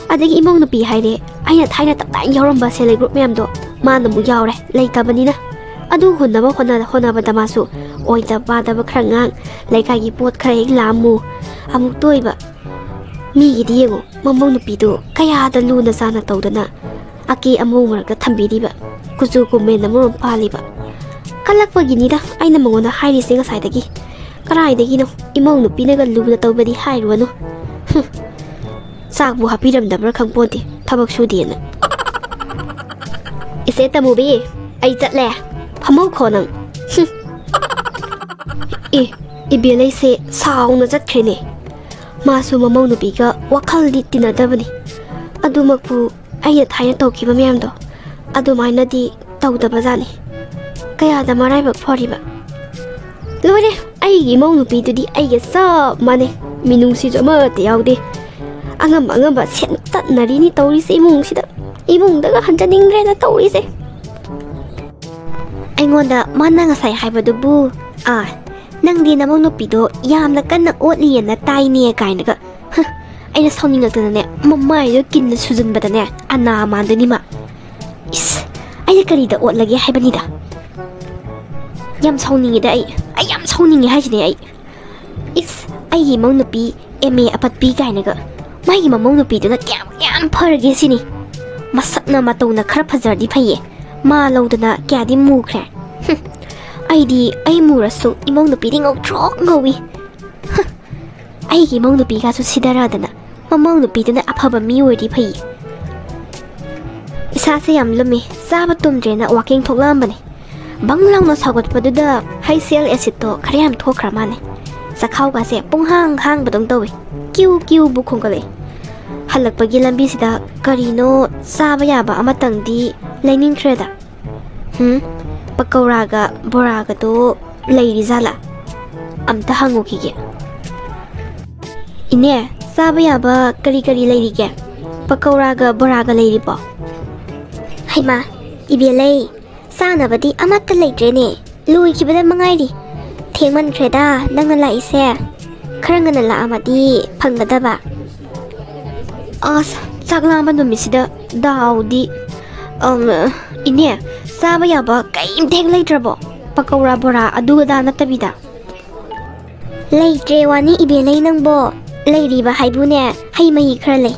ꯑꯗꯒꯤ ꯏꯃꯧ ꯅꯨꯄꯤ ꯍꯥꯏꯔꯦ, ꯑꯩꯅ ꯊꯥꯏꯅ ꯇꯞꯇꯥꯏꯅ ꯌꯥꯎꯔꯝꯕ ꯁꯦꯜꯐ ꯍꯦꯜꯞ ꯒ꯭ꯔꯨꯞ ꯃꯌꯥꯝꯗꯣ ꯃꯥꯅ ꯑꯃꯨꯛ ꯌꯥꯎꯔꯦ, ꯂꯩꯇꯕꯅꯤꯅ꯫ ꯑꯗꯨ ꯍꯨꯟꯅꯕ ꯍꯣꯠꯅ- ꯍꯣꯠꯅꯕꯗ ꯃꯥꯁꯨ ꯑꯣꯏꯗꯕ ꯄꯥꯗꯕ ꯈꯔ ꯉꯥꯡ, ꯂꯩꯀꯥꯏꯒꯤ ꯄꯣꯠ ꯈꯔ ꯍꯦꯛ ꯂꯥꯝꯃꯨ꯫ ꯑꯃꯨꯛ ꯇꯣꯏꯕ꯫ ꯃꯤꯒꯤꯗꯤ ꯌꯦꯡꯉꯨ, ꯃꯃꯧ ꯅꯨꯄꯤꯗꯨ ꯀꯌꯥꯗ ꯂꯨꯅ ꯆꯥꯅ ꯇꯧꯗꯅ ꯑꯀꯦ ꯑꯃꯧ ꯃꯔꯛꯇ ꯊꯝꯕꯤꯔꯤꯕ, ꯀꯨꯆꯨ ꯀꯨꯃꯦꯟ ꯑꯃꯔꯣꯝ ꯄꯥꯜꯂꯤꯕ꯫ ꯀꯜꯂꯛꯄꯒꯤꯅꯤꯗ ꯑꯩꯅ ꯃꯉꯣꯟꯗ ꯍꯥꯏꯔꯤꯁꯦ ꯉꯁꯥꯏꯗꯒꯤ꯫ ꯀꯗꯥꯏꯗꯒꯤꯅꯣ, ꯏꯃꯧ ꯅꯨꯄꯤꯅꯒ ꯂꯨꯅ ꯇꯧꯕꯗꯤ ꯍꯥꯏꯔꯨꯔꯅꯨ꯫ ꯍꯨꯝ, ꯆꯥꯛꯄꯨ ꯍꯥꯞꯄꯤꯔꯝꯗꯕ꯭ꯔꯥ ꯈꯪꯄꯣꯟꯇꯦ, ꯊꯕꯛ ꯁꯨꯗꯦꯅ꯫ ꯏꯆꯦ ꯇꯃꯨꯕꯤ, ꯑꯩ ꯆꯠꯂꯦ, ꯐꯝꯍꯧꯈꯣ ꯅꯪ꯫ ꯍꯨꯝ꯫ ꯑꯦ, ꯏꯕꯦꯜ ꯑꯩꯁꯦ ꯁꯥꯎꯅ ꯆꯠꯈ꯭ꯔꯦꯅꯦ꯫ ꯃꯥꯁꯨ ꯃꯃꯧ ꯅꯨꯄꯤꯒ ꯋꯥꯈꯜꯗꯤ ꯇꯤꯟꯅꯗꯕꯅꯤ꯫ ꯑꯗꯨꯃꯛꯄꯨ ꯑꯩꯅ ꯊꯥꯏꯅ ꯇꯧꯈꯤꯕ ꯃꯌꯥꯝꯗꯣ ꯑꯗꯨꯃꯥꯏꯅꯗꯤ ꯇꯧꯗꯕꯖꯥꯠꯅꯤ꯫ ꯀꯌꯥꯗ ꯃꯔꯥꯏꯕꯛ ꯐꯔꯤꯕ꯫ ꯂꯣꯏꯔꯦ, ꯑꯩꯒꯤ ꯏꯃꯧ ꯅꯨꯄꯤꯗꯨꯗꯤ ꯑꯩꯒ ꯆꯞ ꯃꯥꯟꯅꯩ, ꯃꯤꯅꯨꯡꯁꯤꯁꯨ ꯑꯃꯠꯇ ꯌꯥꯎꯗꯦ꯫ ꯑꯉꯝ ꯑꯉꯝꯕ ꯁꯦꯟ ꯇꯠꯅꯔꯤꯅꯤ ꯇꯧꯔꯤꯁꯦ ꯏꯃꯨꯡꯁꯤꯗ꯫ ꯏꯃꯨꯡꯗꯒ ꯍꯟꯖꯅꯤꯡꯗ꯭ꯔꯦꯅ ꯇꯧꯔꯤꯁꯦ꯫ ꯑꯩꯉꯣꯟꯗ ꯃꯥꯅ ꯉꯁꯥꯏ ꯍꯥꯏꯕꯗꯨꯕꯨ, "ꯑꯥ, ꯅꯪꯗꯤ ꯅꯃꯧ ꯅꯨꯄꯤꯗꯣ ꯌꯥꯝꯅ ꯀꯟꯅ ꯑꯣꯠꯂꯤꯌꯦꯅ ꯇꯥꯏꯅꯦ" ꯀꯥꯏꯅꯒ꯫ ꯍ, ꯑꯩꯅ ꯁꯥꯎꯅꯤꯡꯉꯛꯇꯅꯅꯦ, ꯃꯃꯥꯏꯗꯣ ꯀꯤꯟꯅ ꯁꯨꯖꯟꯕꯗꯅꯦ, ꯑꯅꯥ ꯃꯥꯟꯗꯣꯏꯅꯤ ꯃꯥ꯫ ꯏꯁ, ꯑꯩꯅ ꯀꯔꯤꯗ ꯑꯣꯠꯂꯒꯦ ꯍꯥꯏꯕꯅꯤꯗ? ꯌꯥꯝ ꯁꯥꯎꯅꯤꯡꯉꯤꯗ ꯑꯩ꯫ ꯑꯩ ꯌꯥꯝ ꯁꯥꯎꯅꯤꯡꯉꯤ ꯍꯥꯏꯁꯤꯅꯦ ꯑꯩ꯫ ꯏꯁ, ꯑꯩꯒꯤ ꯏꯃꯧ ꯅꯨꯄꯤ ꯑꯦꯝ ꯑꯦ ꯑꯄꯠꯄꯤ ꯀꯥꯏꯅꯒ꯫ ꯃꯥꯒꯤ ꯃꯃꯧ ꯅꯨꯄꯤꯗꯨꯅ ꯀꯌꯥꯝ ꯀꯌꯥꯝ ꯐꯔꯒꯦ ꯁꯤꯅꯤ꯫ ꯃꯁꯛꯅ ꯃꯇꯧꯅ ꯈꯔ ꯐꯖꯔꯗꯤ ꯐꯩꯌꯦ꯫ ꯃꯥ ꯂꯧꯗꯅ ꯀꯌꯥꯗꯤ ꯃꯨꯈ꯭ꯔꯦ꯫ ꯍꯨꯝ, ꯑꯩꯗꯤ ꯑꯩ ꯃꯨꯔꯁꯨ ꯏꯃꯧ ꯅꯨꯄꯤꯗꯤ ꯉꯧꯊ꯭ꯔꯣꯛ ꯉꯧꯏ꯫ ꯍ, ꯑꯩꯒꯤ ꯏꯃꯧ ꯅꯨꯄꯤꯒꯁꯨ ꯁꯤꯗꯔꯗꯅ ꯃꯃꯧ ꯅꯨꯄꯤꯗꯨꯅ ꯑꯐꯕ ꯃꯤ ꯑꯣꯏꯔꯗꯤ ꯐꯩꯌꯦ꯫ ꯏꯁꯥꯁꯦ ꯌꯥꯝ ꯂꯨꯝꯃꯤ꯫ ꯆꯥꯕ ꯇꯨꯝꯗ꯭ꯔꯦꯅ ꯋꯥꯀꯤꯡ ꯊꯣꯛꯂꯛꯑꯝꯕꯅꯤ꯫ ꯕꯪ ꯂꯥꯎꯅ ꯁꯥꯎꯒꯠꯄꯗꯨꯗ ꯍꯩꯁ ꯑꯦꯜ ꯑꯦꯁꯤꯠꯇꯣ ꯈꯔ ꯌꯥꯝ ꯊꯣꯛꯈ꯭ꯔ ꯃꯥꯜꯂꯦ꯫ ꯆꯈꯥꯎꯒꯁꯦ ꯄꯨꯡꯍꯥꯡ ꯍꯥꯡꯕꯗꯧ ꯇꯧꯏ꯫ ꯀ꯭ꯌꯨ ꯀ꯭ꯌꯨꯕꯨ ꯈꯣꯡꯒꯠꯂꯛꯏ꯫ ꯍꯜꯂꯛꯄꯒꯤ ꯂꯝꯕꯤꯁꯤꯗ ꯀꯔꯤꯅꯣ ꯆꯥꯕ ꯌꯥꯕ ꯑꯃꯇꯪꯗꯤ ꯂꯩꯅꯤꯡꯈ꯭ꯔꯦꯗ꯫ ꯍꯨꯝ, ꯄꯀꯧꯔꯥꯒ ꯕꯣꯔꯥꯒꯗꯣ ꯂꯩꯔꯤꯖꯥꯠꯂꯥ? ꯑꯝꯇ ꯍꯪꯉꯨꯈꯤꯒꯦ꯫ ꯏꯅꯦ, ꯆꯥꯕ ꯌꯥꯕ ꯀꯔꯤ ꯀꯔꯤ ꯂꯩꯔꯤꯒꯦ? ꯄꯀꯧꯔꯥꯒ ꯕꯣꯔꯥꯒ ꯂꯩꯔꯤꯕꯣ? ꯍꯩꯃꯥ, ꯏꯕꯦꯜꯂꯩ, ꯆꯥꯅꯕꯗꯤ ꯑꯃꯠꯇ ꯂꯩꯇ꯭ꯔꯦꯅꯦ꯫ ꯂꯣꯏꯈꯤꯕꯗ ꯃꯉꯥꯏꯔꯤ꯫ ꯊꯦꯡꯃꯟꯈ꯭ꯔꯦꯗ ꯅꯪꯅ ꯂꯥꯛꯏꯁꯦ꯫ ꯈꯔ ꯉꯟꯅ ꯂꯥꯛꯑꯝꯃꯗꯤ ꯐꯪꯒꯗꯕ꯫ ꯑꯁ, ꯆꯥꯛ ꯂꯥꯝꯕ ꯅꯨꯃꯤꯠꯁꯤꯗ ꯗꯥꯎꯗꯤ꯫ ꯑꯝ, ꯏꯅꯦ, ꯆꯥꯕ ꯌꯥꯕ ꯀꯩꯝꯇ ꯍꯦꯛ ꯂꯩꯇ꯭ꯔꯕꯣ? ꯄꯀꯧꯔꯥ, ꯕꯣꯔꯥ, ꯑꯗꯨ ꯑꯗꯥ ꯅꯠꯇꯕꯤꯗ? ꯂꯩꯇ꯭ꯔꯦ ꯋꯥꯅꯤ ꯏꯕꯦꯜꯂꯩ ꯅꯪꯕꯣ꯫ ꯂꯩꯔꯤꯕ ꯍꯥꯏꯕꯨꯅꯦ, ꯍꯩ ꯃꯍꯤ ꯈꯔ ꯂꯩ꯫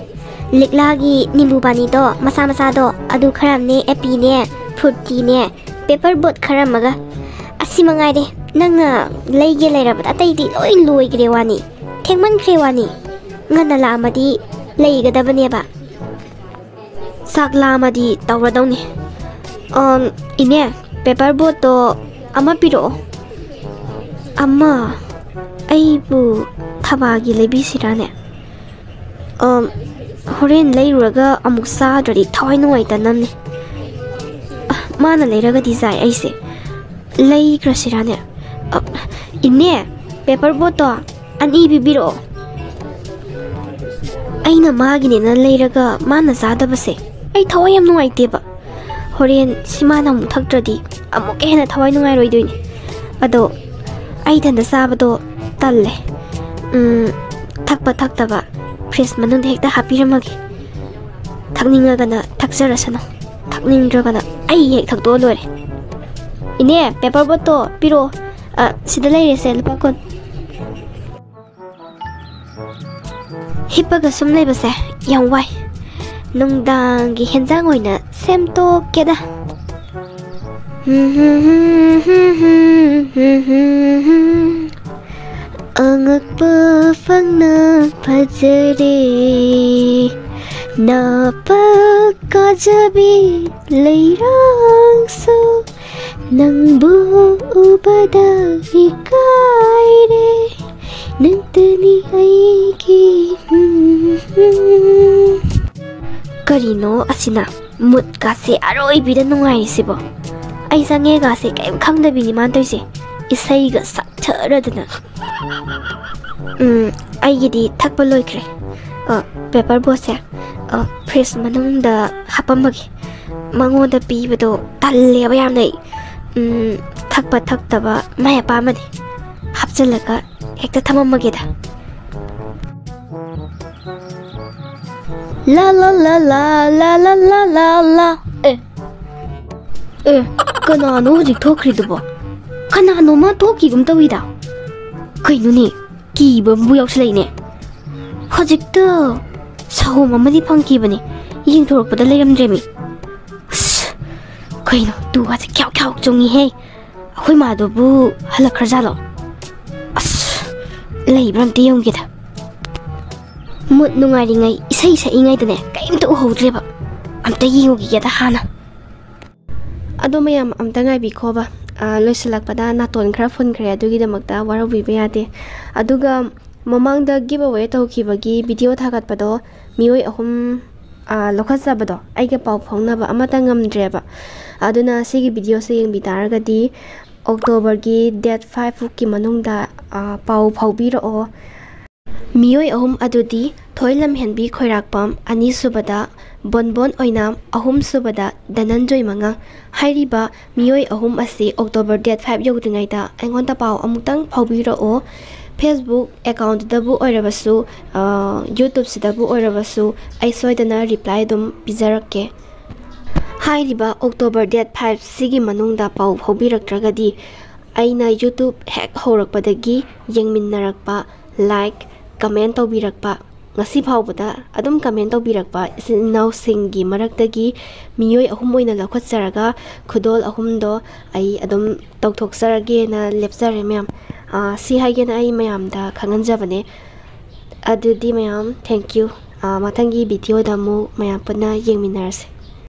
ꯂꯤꯛꯂꯥꯒꯤ ꯅꯤꯝꯕꯨ ꯄꯥꯅꯤꯗꯣ, ꯃꯆꯥ ꯃꯆꯥꯗꯣ, ꯑꯗꯨ ꯈꯔ ꯑꯃꯅꯦ, ꯑꯦꯄꯤꯅꯦ, ꯐ꯭ꯔꯨꯇꯤꯅꯦ, ꯄꯦꯄꯔ ꯕꯣꯠ ꯈꯔ ꯑꯃꯒ꯫ ꯑꯁꯤ ꯃꯉꯥꯏꯔꯦ ꯅꯪꯅ ꯂꯩꯒꯦ ꯂꯩꯔꯕꯗ, ꯑꯇꯩꯗꯤ ꯂꯣꯏ ꯂꯣꯏꯈ꯭ꯔꯦ ꯋꯥꯅꯤ꯫ ꯊꯦꯡꯃꯟꯈ꯭ꯔꯦ ꯋꯥꯅꯤ꯫ ꯉꯟꯅ ꯂꯥꯛꯑꯝꯃꯗꯤ ꯂꯩꯒꯗꯕꯅꯦꯕ꯫ ꯆꯥꯛ ꯂꯥꯝꯃꯗꯤ ꯇꯧꯔꯗꯧꯅꯤ꯫ ꯑꯝ, ꯏꯅꯦ, ꯄꯦꯄꯔ ꯕꯣꯠꯇꯣ ꯑꯃ ꯄꯤꯔꯛꯑꯣ꯫ ꯑꯃ? ꯑꯩꯕꯨ ꯊꯕꯥꯒꯤ ꯂꯩꯕꯤꯁꯤꯔꯥꯅꯦ? ꯑꯝ, ꯍꯣꯔꯦꯟ ꯂꯩꯔꯨꯔꯒ ꯑꯃꯨꯛ ꯆꯥꯗ꯭ꯔꯗꯤ ꯊꯋꯥꯏ ꯅꯨꯡꯉꯥꯏꯇꯅꯕꯅꯦ꯫ ꯑ, ꯃꯥꯅ ꯂꯩꯔꯒꯗꯤ ꯆꯥꯏ ꯑꯩꯁꯦ꯫ ꯂꯩꯈ꯭ꯔꯁꯤꯔꯥꯅꯦ? ꯑ, ꯏꯅꯦ, ꯄꯦꯄꯔ ꯕꯣꯠꯇꯣ ꯑꯅꯤ ꯄꯤꯕꯤꯔꯛꯑꯣ꯫ ꯑꯩꯅ ꯃꯥꯒꯤꯅꯦꯅ ꯂꯩꯔꯒ ꯃꯥꯅ ꯆꯥꯗꯕꯁꯦ ꯑꯩ ꯊꯋꯥꯏ ꯌꯥꯝ ꯅꯨꯡꯉꯥꯏꯇꯦꯕ꯫ ꯍꯣꯔꯦꯟ ꯁꯤ ꯃꯥꯅ ꯑꯃꯨꯛ ꯊꯛꯇ꯭ꯔꯗꯤ ꯑꯃꯨꯛꯀ ꯍꯦꯟꯅ ꯊꯋꯥꯏ ꯅꯨꯡꯉꯥꯏꯔꯣꯏꯗꯣꯏꯅꯦ꯫ ꯑꯗꯣ ꯑꯩ ꯏꯊꯟꯇ ꯆꯥꯕꯗꯣ ꯇꯜꯂꯦ꯫ ꯎꯝ, ꯊꯛꯄ ꯊꯛꯇꯕ ꯐ꯭ꯔꯤꯖ ꯃꯅꯨꯡꯗ ꯍꯦꯛꯇ ꯍꯥꯞꯄꯤꯔꯝꯃꯒꯦ꯫ ꯊꯛꯅꯤꯡꯉꯒꯅ ꯊꯛꯆꯔꯁꯅꯨ, ꯊꯛꯅꯤꯡꯗ꯭ꯔꯒꯅ ꯑꯩ ꯍꯦꯛ ꯊꯛꯇꯣꯛꯑ ꯂꯣꯏꯔꯦ꯫ ꯏꯅꯦ, ꯄꯦꯄꯔ ꯕꯣꯠꯇꯣ ꯄꯤꯔꯛꯑꯣ꯫ ꯑ, ꯁꯤꯗ ꯂꯩꯔꯦꯁꯦ, ꯂꯨꯄꯥ ꯀꯨꯟ꯫ ꯍꯤꯞꯄꯒ ꯁꯨꯝ ꯂꯩꯕꯁꯦ ꯌꯥꯝ ꯋꯥꯏ꯫ ꯅꯨꯡꯗꯥꯡꯒꯤ ꯍꯦꯟꯖꯥꯡ ꯑꯣꯏꯅ ꯁꯦꯝꯗꯣꯛꯀꯦꯗ꯫ ꯑꯉꯛꯄ ꯐꯪꯅ ꯐꯖꯔꯦ, ꯅꯥꯄꯛ ꯀꯥꯖꯕꯤ ꯂꯩꯔꯥꯡꯁꯨ, ꯅꯪꯕꯨ ꯎꯕꯗ ꯏꯀꯥꯏꯔꯦ, ꯅꯪꯇꯅꯤ ꯑꯩꯒꯤ꯫ ꯀꯔꯤꯅꯣ ꯑꯁꯤꯅ ꯃꯨꯠꯀꯥꯁꯦ ꯑꯔꯣꯏꯕꯤꯗ ꯅꯨꯡꯉꯥꯏꯔꯤꯁꯤꯕꯣ? ꯑꯩ ꯆꯪꯉꯦꯒꯥꯁꯦ ꯀꯔꯤꯝ ꯈꯪꯗꯕꯤꯅꯤ ꯃꯥꯅ ꯇꯧꯔꯤꯁꯦ, ꯏꯁꯩꯒ ꯁꯛꯊꯔꯗꯅ꯫ ꯎꯝ, ꯑꯩꯒꯤꯗꯤ ꯊꯛꯄ ꯂꯣꯏꯈ꯭ꯔꯦ꯫ ꯑ, ꯄꯦꯄꯔ ꯕꯣꯠꯁꯦ, ꯑ, ꯐ꯭ꯔꯤꯖ ꯃꯅꯨꯡꯗ ꯍꯥꯞꯄꯝꯃꯒꯦ꯫ ꯃꯉꯣꯟꯗ ꯄꯤꯕꯗꯣ ꯇꯜꯂꯦꯕ ꯌꯥꯝꯅ ꯑꯩ꯫ ꯎꯝ, ꯊꯛꯄ ꯊꯛꯇꯕ ꯃꯥꯏ ꯑꯄꯥꯝꯕꯅꯤ꯫ ꯍꯥꯞꯆꯤꯜꯂꯒ ꯍꯦꯛꯇ ꯊꯝꯃꯝꯃꯒꯦꯗ꯫ ꯂꯥ ꯂꯥ ꯂꯥ ꯂꯥ ꯂꯥ ꯂꯥ ꯂꯥ ꯂꯥ ꯂꯥ꯫ ꯑꯦ, ꯑꯦ, ꯀꯅꯥꯅꯣ ꯍꯧꯖꯤꯛ ꯊꯣꯛꯈ꯭ꯔꯤꯗꯨꯕꯣ? ꯀꯅꯥꯅꯣꯃ ꯊꯣꯛꯈꯤꯒꯨꯝ ꯇꯧꯏꯗ꯫ ꯀꯩꯅꯣꯅꯦ, ꯀꯤꯕ ꯑꯃꯕꯨ ꯌꯥꯎꯁꯜꯂꯛꯏꯅꯦ꯫ ꯍꯧꯖꯤꯛꯇ ꯁꯍꯣꯝ ꯑꯃꯗꯤ ꯐꯪꯈꯤꯕꯅꯦ, ꯌꯦꯡꯊꯣꯔꯛꯄꯗ ꯂꯩꯔꯝꯗ꯭ꯔꯦꯃꯤ꯫ ꯑꯁ, ꯀꯩꯅꯣ, ꯇꯨꯒꯥꯁꯦ ꯈ꯭ꯌꯥꯎ ꯈ꯭ꯌꯥꯎ ꯆꯣꯡꯉꯤꯍꯦ꯫ ꯑꯩꯈꯣꯏ ꯃꯥꯗꯨꯕꯨ ꯍꯜꯂꯛꯈ꯭ꯔꯖꯥꯠꯂꯣ? ꯑꯁ, ꯂꯩꯕ꯭ꯔꯥ ꯑꯝꯇ ꯌꯦꯡꯒꯦꯗ꯫ ꯃꯨꯠ ꯅꯨꯡꯉꯥꯏꯔꯤꯉꯩ, ꯏꯁꯩ ꯁꯛꯏꯉꯩꯗꯅꯦ, ꯀꯔꯤꯝꯇ ꯎꯍꯧꯗ꯭ꯔꯦꯕ꯫ ꯑꯝꯇ ꯌꯦꯡꯉꯨꯈꯤꯒꯦꯗ ꯍꯥꯟꯅ꯫ ꯑꯗꯣ ꯃꯌꯥꯝ ꯑꯝꯇ ꯉꯥꯏꯕꯤꯈꯣꯕ꯫ ꯑ, ꯂꯣꯏꯁꯤꯜꯂꯛꯄꯗ ꯅꯥꯇꯣꯟ ꯈꯔ ꯐꯨꯟꯈ꯭ꯔꯦ, ꯑꯗꯨꯒꯤꯗꯃꯛꯇ ꯋꯥꯔꯧꯕꯤꯕ ꯌꯥꯗꯦ꯫ ꯑꯗꯨꯒ ꯃꯃꯥꯡꯗ ꯒꯤꯞ ꯑꯋꯦ ꯇꯧꯈꯤꯕꯒꯤ ꯚꯤꯗꯤꯑꯣ ꯊꯥꯒꯠꯄꯗꯣ, ꯃꯤꯑꯣꯏ ꯑꯍꯨꯝ, ꯑ, ꯂꯧꯈꯠꯆꯕꯗꯣ, ꯑꯩꯒ ꯄꯥꯎ ꯐꯥꯎꯅꯕ ꯑꯃꯠꯇ ꯉꯝꯗ꯭ꯔꯦꯕ꯫ ꯑꯗꯨꯅ ꯁꯤꯒꯤ ꯚꯤꯗꯤꯑꯣꯁꯦ ꯌꯦꯡꯕꯤ ꯇꯥꯔꯒꯗꯤ ꯑꯣꯛꯇꯣꯕꯔꯒꯤ ꯗꯦꯠ ꯐꯥꯏꯚ ꯐꯥꯎꯀꯤ ꯃꯅꯨꯡꯗ, ꯑ, ꯄꯥꯎ ꯐꯥꯎꯕꯤꯔꯛꯑꯣ꯫ ꯃꯤꯑꯣꯏ ꯑꯍꯨꯝ ꯑꯗꯨꯗꯤ ꯊꯣꯏ ꯂꯝꯍꯦꯟꯕꯤ ꯈꯣꯏꯔꯥꯛꯄꯝ, ꯑꯅꯤꯁꯨꯕꯗ ꯕꯣꯟꯕꯣꯟ ꯑꯣꯏꯅꯥꯝ, ꯑꯍꯨꯝꯁꯨꯕꯗ ꯙꯅꯟꯖꯣꯏ ꯃꯉꯥꯡ꯫ ꯍꯥꯏꯔꯤꯕ ꯃꯤꯑꯣꯏ ꯑꯍꯨꯝ ꯑꯁꯤ ꯑꯣꯛꯇꯣꯕꯔ ꯗꯦꯠ ꯐꯥꯏꯚ ꯌꯧꯗ꯭ꯔꯤꯉꯩꯗ ꯑꯩꯉꯣꯟꯗ ꯄꯥꯎ ꯑꯃꯨꯛꯇꯪ ꯐꯥꯎꯕꯤꯔꯛꯑꯣ꯫ ꯐꯦꯁꯕꯨꯛ ꯑꯦꯀꯥꯎꯟꯗꯕꯨ ꯑꯣꯏꯔꯕꯁꯨ, ꯑ, ꯌꯨꯇ꯭ꯌꯨꯕꯁꯤꯗꯕꯨ ꯑꯣꯏꯔꯕꯁꯨ, ꯑꯩ ꯁꯣꯏꯗꯅ ꯔꯤꯄ꯭ꯂꯥꯏ ꯑꯗꯨꯝ ꯄꯤꯖꯔꯛꯀꯦ꯫ ꯍꯥꯏꯔꯤꯕ ꯑꯣꯛꯇꯣꯕꯔ ꯗꯦꯠ ꯐꯥꯏꯚ ꯁꯤꯒꯤ ꯃꯅꯨꯡꯗ ꯄꯥꯎ ꯐꯥꯎꯕꯤꯔꯛꯇ꯭ꯔꯒꯗꯤ, ꯑꯩꯅ ꯌꯨꯇ꯭ꯌꯨꯕ ꯍꯦꯛ ꯍꯧꯔꯛꯄꯗꯒꯤ ꯌꯦꯡꯃꯤꯟꯅꯔꯛꯄ, ꯂꯥꯏꯛ, ꯀꯃꯦꯟ ꯇꯧꯕꯤꯔꯛꯄ, ꯉꯁꯤ ꯐꯥꯎꯕꯗ ꯑꯗꯨꯝ ꯀꯃꯦꯟ ꯇꯧꯕꯤꯔꯛꯄ ꯏꯆꯤꯟ ꯏꯅꯥꯎꯁꯤꯡꯒꯤ ꯃꯔꯛꯇꯒꯤ ꯃꯤꯑꯣꯏ ꯑꯍꯨꯝ ꯑꯣꯏꯅ ꯂꯧꯈꯠꯆꯔꯒ ꯈꯨꯗꯣꯜ ꯑꯍꯨꯝꯗꯣ ꯑꯩ ꯑꯗꯨꯝ ꯇꯧꯊꯣꯛꯆꯔꯒꯦꯅ ꯂꯦꯞꯆꯔꯦ ꯃꯌꯥꯝ꯫ ꯑꯥ, ꯁꯤ ꯍꯥꯏꯒꯦꯅ ꯑꯩ ꯃꯌꯥꯝꯗ ꯈꯪꯍꯟꯖꯕꯅꯦ꯫ ꯑꯗꯨꯗꯤ ꯃꯌꯥꯝ, thank you꯫ ꯑꯥ, ꯃꯊꯪꯒꯤ ꯚꯤꯗꯤꯑꯣꯗ ꯑꯃꯨꯛ ꯃꯌꯥꯝ ꯄꯨꯟꯅ ꯌꯦꯡꯃꯤꯟꯅꯔꯁꯦ꯫